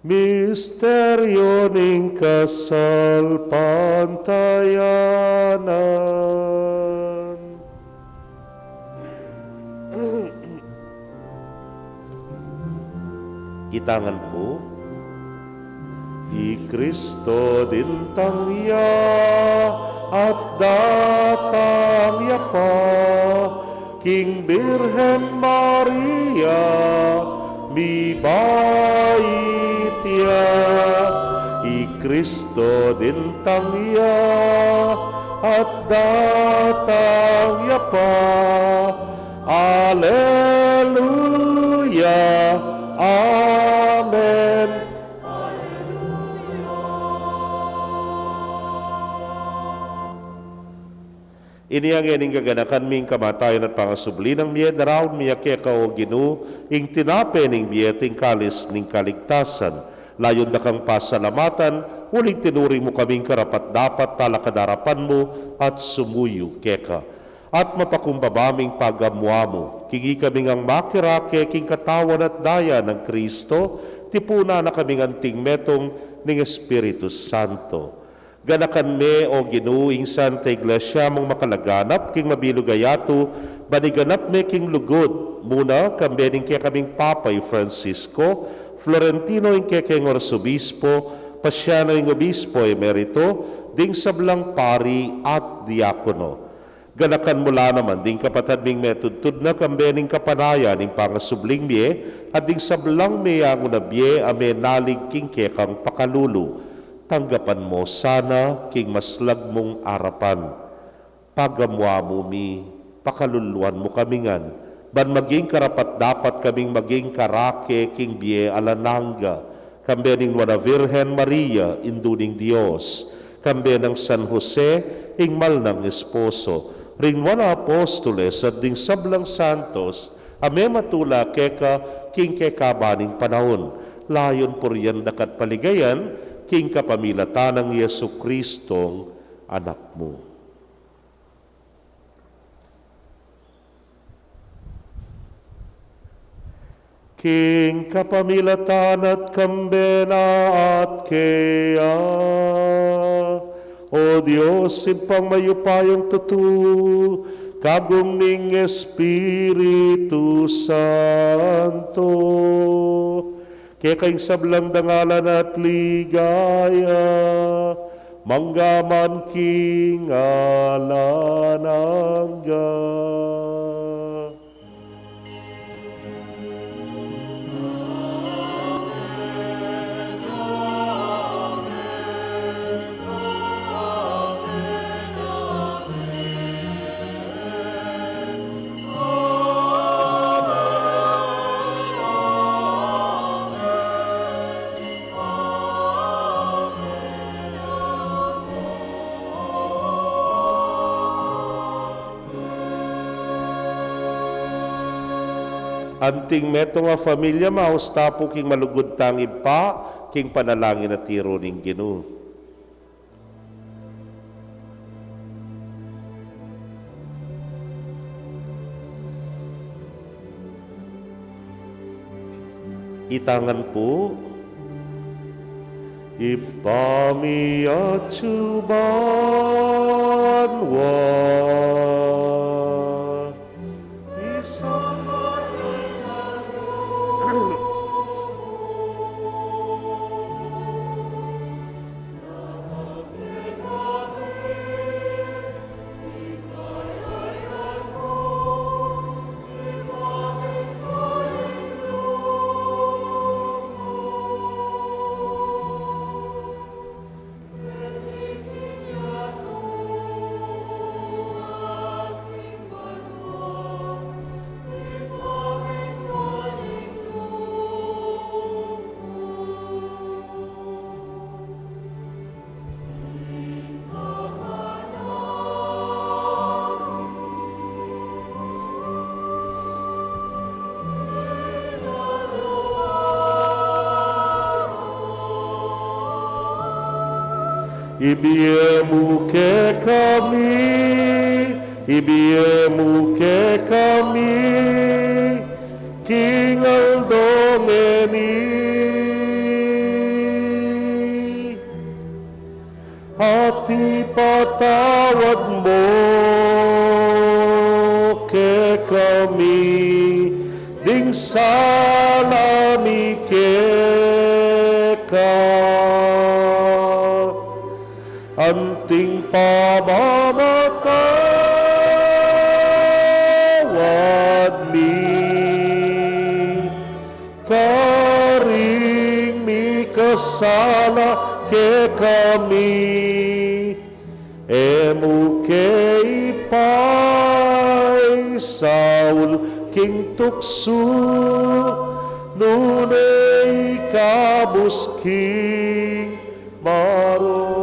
Misteryo ning kasalpantayanan. Itangan pu. I Kristo dintang ya at datang ya pa, king Birhen Maria mibait ya. I Kristo dintang ya at datang ya pa. Aleluya. Amen. Ini ya ngening gaganakan mi ing kamatayan at pangasubli nang mie, daraun mi ya keka, o Ginu, ing tinape ning bie at ing kalis ning kaligtasan. Layun da kang pasalamatan, uling tinuring mu kaming karapat-dapat talakad arapan mu at sumuyu keka. At mapakumbaba ming pagamu-amu, king ikami ngang makirake king katawan at daya nang Kristo, tipunan na kaming anting metung ning Espiritu Santo. Ganakan me, o Ginu, ing Santa Iglesia mung makalaganap king mabilug a yatu, ban iganap me king lugud mu na, kambe ning kekaming Papa i Francisco, Florentino ing kekeng Arsobispo, Pasiano ing Obispo Emerito, ding sablang pari at diakono. Ganakan mu la naman ding kapatad ming metudtud na kambe ning kapanayan ning pangasubling mie, at ding sablang meyangu na bie a menalig king kekang pakalulu. Tanggapan mu sana king maslag mung arapan. Pagamu-amu mi, pakaluluan mu kami ngan, ban maging karapat-dapat kaming maging karake king bie alang angga, kambe ning Nuan a Virgen Maria, Indu ning Dios, kambe nang San Jose, ing mal nang esposo, ring Nuan a Apostoles, at ding sablang santos a mematula keka king kekaban ning panaun, layun purian daka at paligayan, king kapamilatan nang Jesucristong Anak mu. King kapamilatan na at kambe na at keya, O Dios, Ibpang mayupayang tutu, kagum ning Espiritu Santo. Keka ing sablang dangalan at ligaya, mangga man king alang angga. Anting metung a familia, maus ta pu king malugud tang Ibpa, king panalangin a tiru ning Ginu. Itangan pu. Ibpa mi atsu banua, misamban ya ing lagyu mu. Ibie mu kekami, ibie mu kekami, king aldo ngeni. At ipatawad mu kekami ding sala mi keka, anting pamamatawad mi karing mikasala kekami. E mu ke ipaisaul king tuksu, nune ikabus king marok.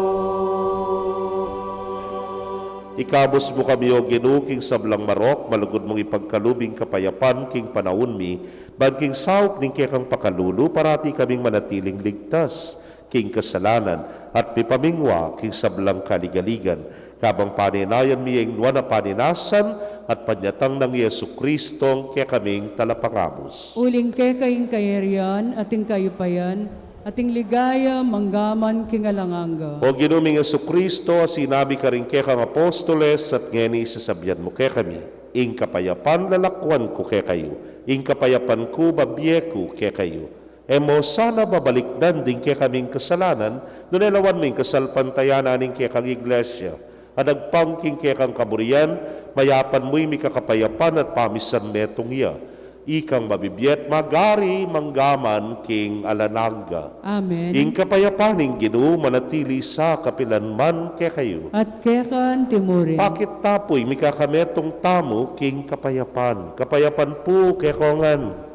Ikabus mu kami, O Ginu, king sablang marok, malugud mung ipagkalub ing kapayapan king panaun mi, ban king saup ning kekang pakalulu, parati kaming manatiling ligtas king kasalanan at mipamingwa king sablang kaligaligan. Kabang panenayan mi ing nuan a panenasan at panyatang nang Jesucristo, kekaming Talapangabus. Uling keka ing kayarian, at ing kayupayan, at ing ligaya, manggaman king alang angga. O Ginu ming Jesucristo, a sinabi karing kekang apostoles, at ngeni sasabian mu kekami, ing kapayapan lalakwan ku kekayu, ing kapayapan ku babie ku kekayu. E mu sana babalikdan ding kekaming kasalanan, nune lawan mu ing kasalpantayanan ning kekang Iglesia, a dagpang king kekang kaburian, mayapan mu ing mikakapayapan at pamisan metung ya. Ikang mabibie at magari manggaman king alang angga. Amen. Ing kapayapan ning Ginu manatili sa kapilan man kekayu. At keka anti murin. Pakit ta pu ing mikakametung tamu king kapayapan. Kapayapan pu kekongan.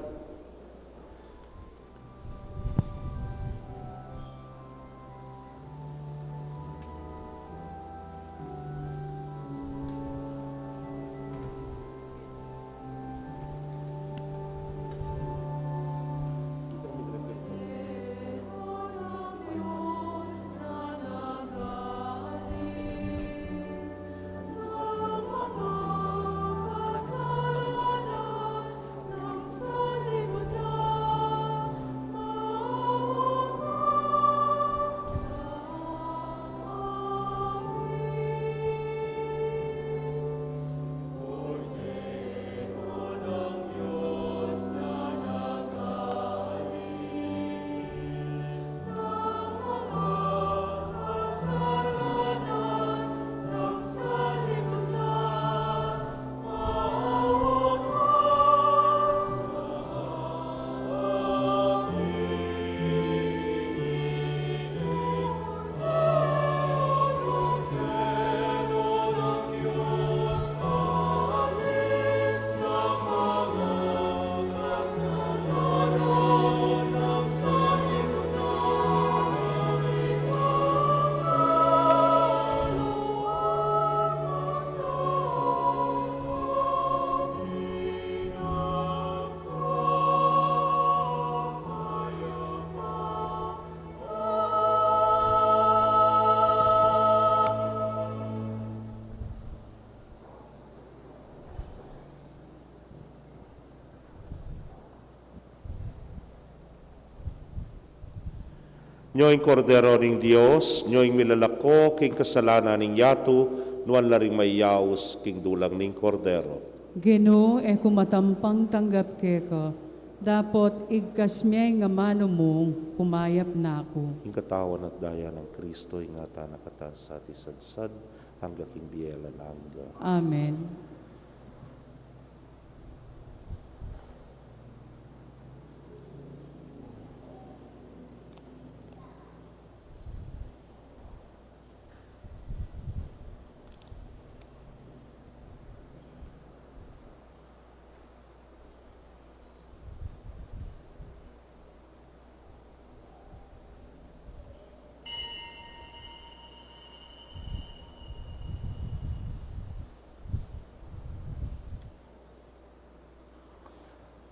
Nyo ing Kordero ning Dios, nyo ing milalako king kasalanan ning yatu, nuan la ring mayaus king dulang ning Kordero. Ginu, e ku matampang tanggap keka, dapot igkas me ing amanu mu, kumayap na ku. Ing katawan at daya nang Kristo, ingatan na kata sa atisansad, angga king bie alang angga. Amen.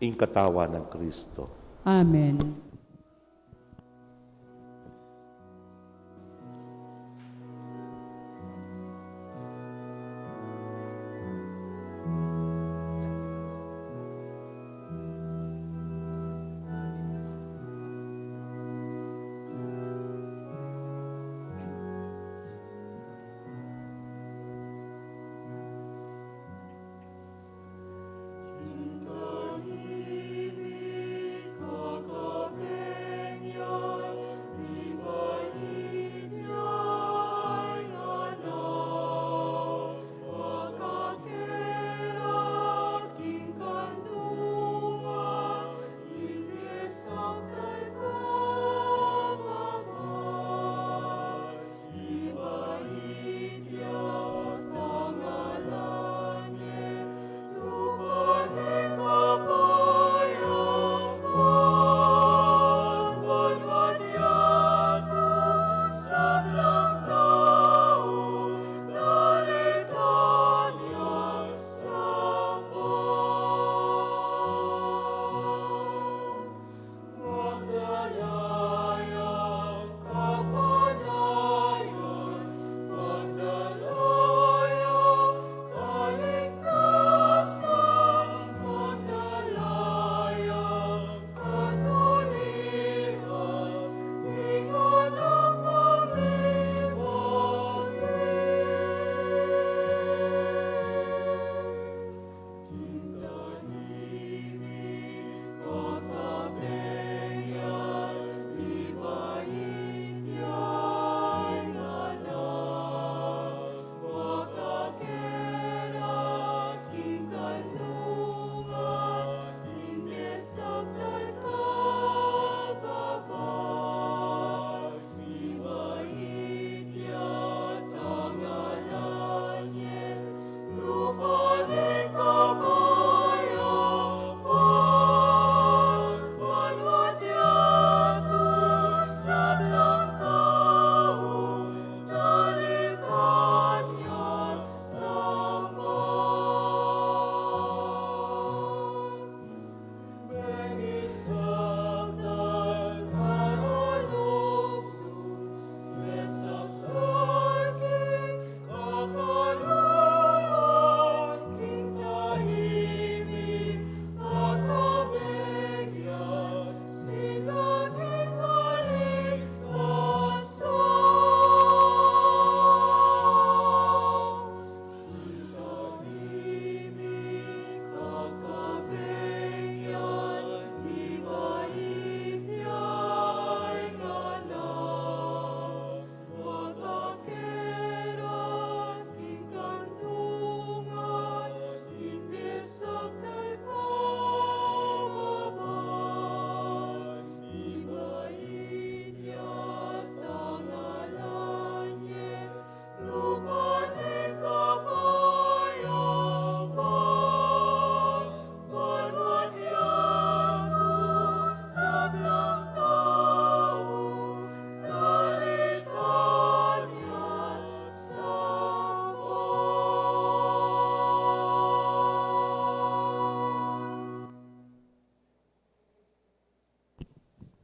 Ing katawan nang Kristo. Amen.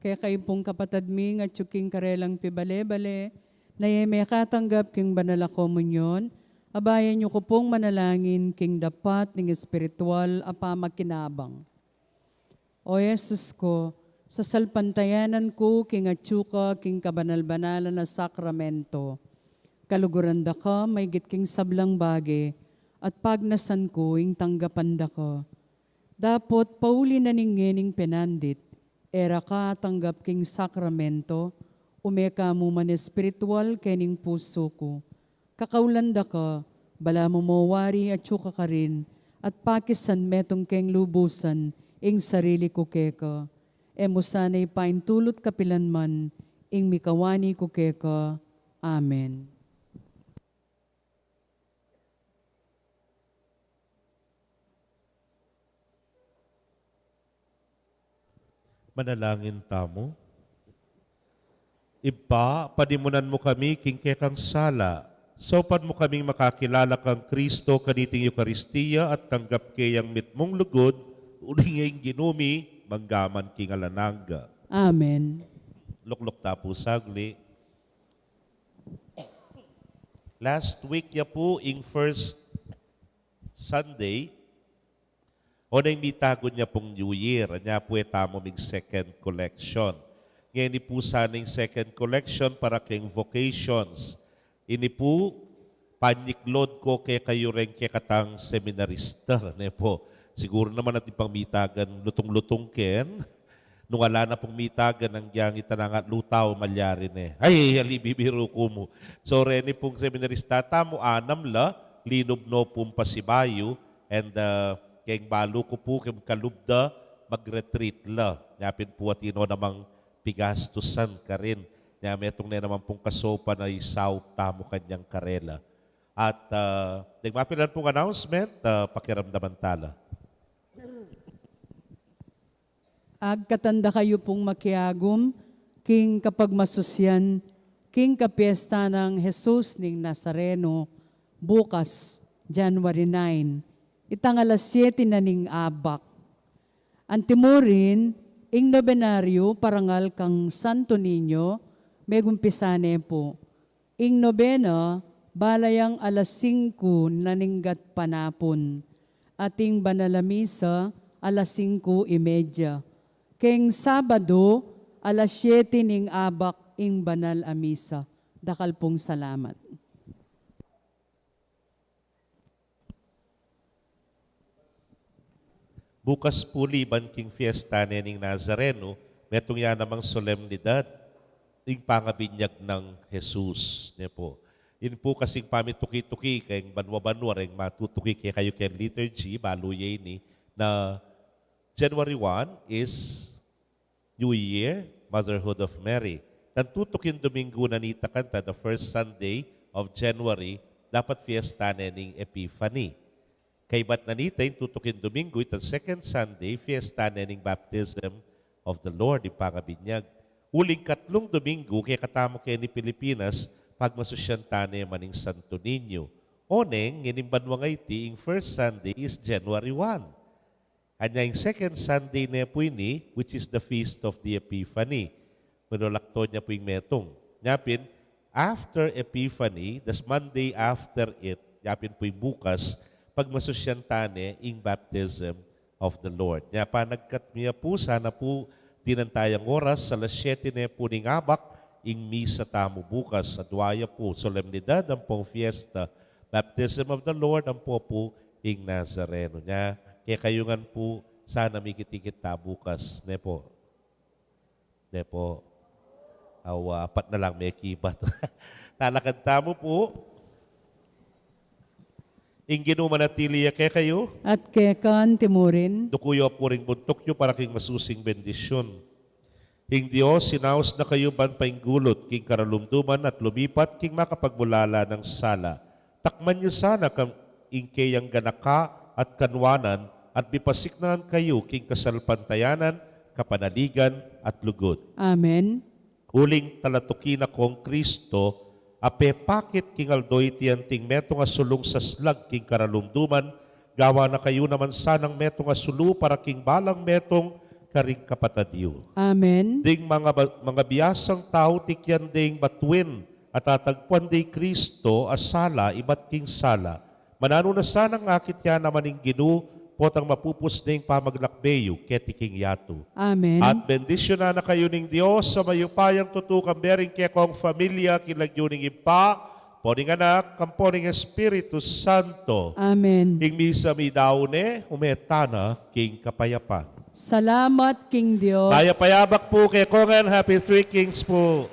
Kekayu pung kapatad mi, ngatsu king karelang pibale-bale, na e mekatanggap king banal a komunyon, abayan yu ku pung manalangin king dapat ning espiritual a pamakinabang. O Jesus ku, Sasalpantayanan ku king atyu ka king kabanal-banalan a sakramento. Kaluguran da ka maigit king sablang bage, at pagnasan ku ing tanggapan da ka. Dapot pauli na ning ngening penandit, e ra ka atanggap king sakramento, ume ka mu man espiritual kening pusu ku. Kakaulan da ka, balamu mo wari atyu ka karin, at pakisan metung keng lubusan ing sarili ku keka. E mu sana ipaintulut kapilan man ing mikawani ku keka. Amen. Manalangin tamu. Ibpa, padimunan mu kami king kekang sala. Saupan mu kaming makakilala kang Kristo kaniting Eukaristia at tanggap ke yang mitmung lugud, uling ing Ginu mi, mangga man king alang angga. Amen. Lukluk ta pu sagli. Last week ya pu ing first Sunday, o neng mitagun ya pung New Year, anya pu e tamu mig second collection. Ngeni pu sana ing second collection para keng vocations. Ini pu, panyikload ku kekayu reng kekatang seminarista, ne pu. Siguru naman atin pang mitagan lutung-lutung ken. Nung ala na pung mitagan, nung yang ita na nga lutau malyari ne. Ay, ali bibiru ku mu. So, reni pung seminarista tamu, anam la, linub no pung pasibayu, and, uh, keng balu ku pu, keng kalub da, mag-retreat la. Nya pin pu atin no namang pigastusan karin. Nya metung ne naman pung kasaupan a isaup tamu kanyang karela. At, uh, deng mapilan pung announcement, uh, pakiramdaman ta la. Agkatan da kayu pung makiagum king kapagmasusyan king kapiesta nang Jesus ning Nazareno, bukas, January nine, itang alas siyete na ning abak. Antimurin, ing nobenaryo parangal kang Santo Niño, megumpisa ne pu. Ing nobena, bala yang alas singku na ning gatpanapun, at ing banal a misa, alas singku y media. Keng Sabado, alas siyete ning abak ing banal a misa. Dakal pung salamat. Bukas pu liban king fiesta ne ning Nazareno, metung ya namang solemnidad, ing pangabinyag nang Jesus, ne pu. Ini pu kasing pamituki-tuki keng banua-banua reng matutuki kekayu keng liturgy, balu ye ini, na January one is New Year, Motherhood of Mary. Nang tutuking Dominggu na nita kanta, the first Sunday of January, dapat fiesta ne ning Epiphany. Kaybat na nita ing tutuking Dominggu, itang second Sunday, fiesta ne ning Baptism of the Lord, ing pangabinyag. Uling katlung Dominggu, kekatamu keni Pilipinas, pagmasusyan ta ne man ing Santo Niño. Oneng, ngening banua ngeni, ing first Sunday is January one. Anya ing second Sunday ne pu ini, which is the Feast of the Epiphany. Manulakton ya pu ing metung. Nya pin, after Epiphany, the Monday after it, ya pin pu ing bukas, pagmasusyan ta ne ing Baptism of the Lord. Nya panagkat mi ya pu, sana pu dinan tayang oras, alas siyete ne pu ning abak, ing misa tamu bukas, adua ya pu, solemnidad ampong fiesta, Baptism of the Lord, ampo pu ing Nazareno. Nya, kekayu ngan pu, sana mikit-ikit ta bukas, ne pu? Ne pu? Awa, apat na lang mekibat. Talakad tamu pu. Ing Ginu manatili ya kekayu. At keka antimurin. Duku yu pu ring buntuk yu para king masusing bendisyun. Ing Dios, inaus na kayu ban painggulut king karalumduman at lumipat king makapagmulala nang sala. Takman yu sana kang ing keyang ganaka at kanwanan at mipasiknangan kayu king kasalpantayanan, kapanaligan at lugud. Amen. Uling talatuki na kong Kristo, a pepakit king aldo iti anting metung a sulung saslag king karalumduman, gawa na kayu naman sanang metung a sulu para king balang metung karing kapatad yu. Amen. Ding manga ba-, manga biasang tau tikyan ding batuin a tatagpuan de i Kristo a sala ibat king sala. Mananu na sanang akit ya naman ing Ginu potang mapupus ning pamaglakbe yu keti king yatu. Amen. At bendisyunan na kayu ning Dios a mayupayang tutu, kambe ring kekong familia, king lagyu ning Ibpa, ampo ning Anak, ampo ning Espiritu Santo. Amen. Ing misa meyari ne, ume tana king kapayapan. Salamat king Dios. Mayap a yabak pu kekongan, Happy Three Kings pu.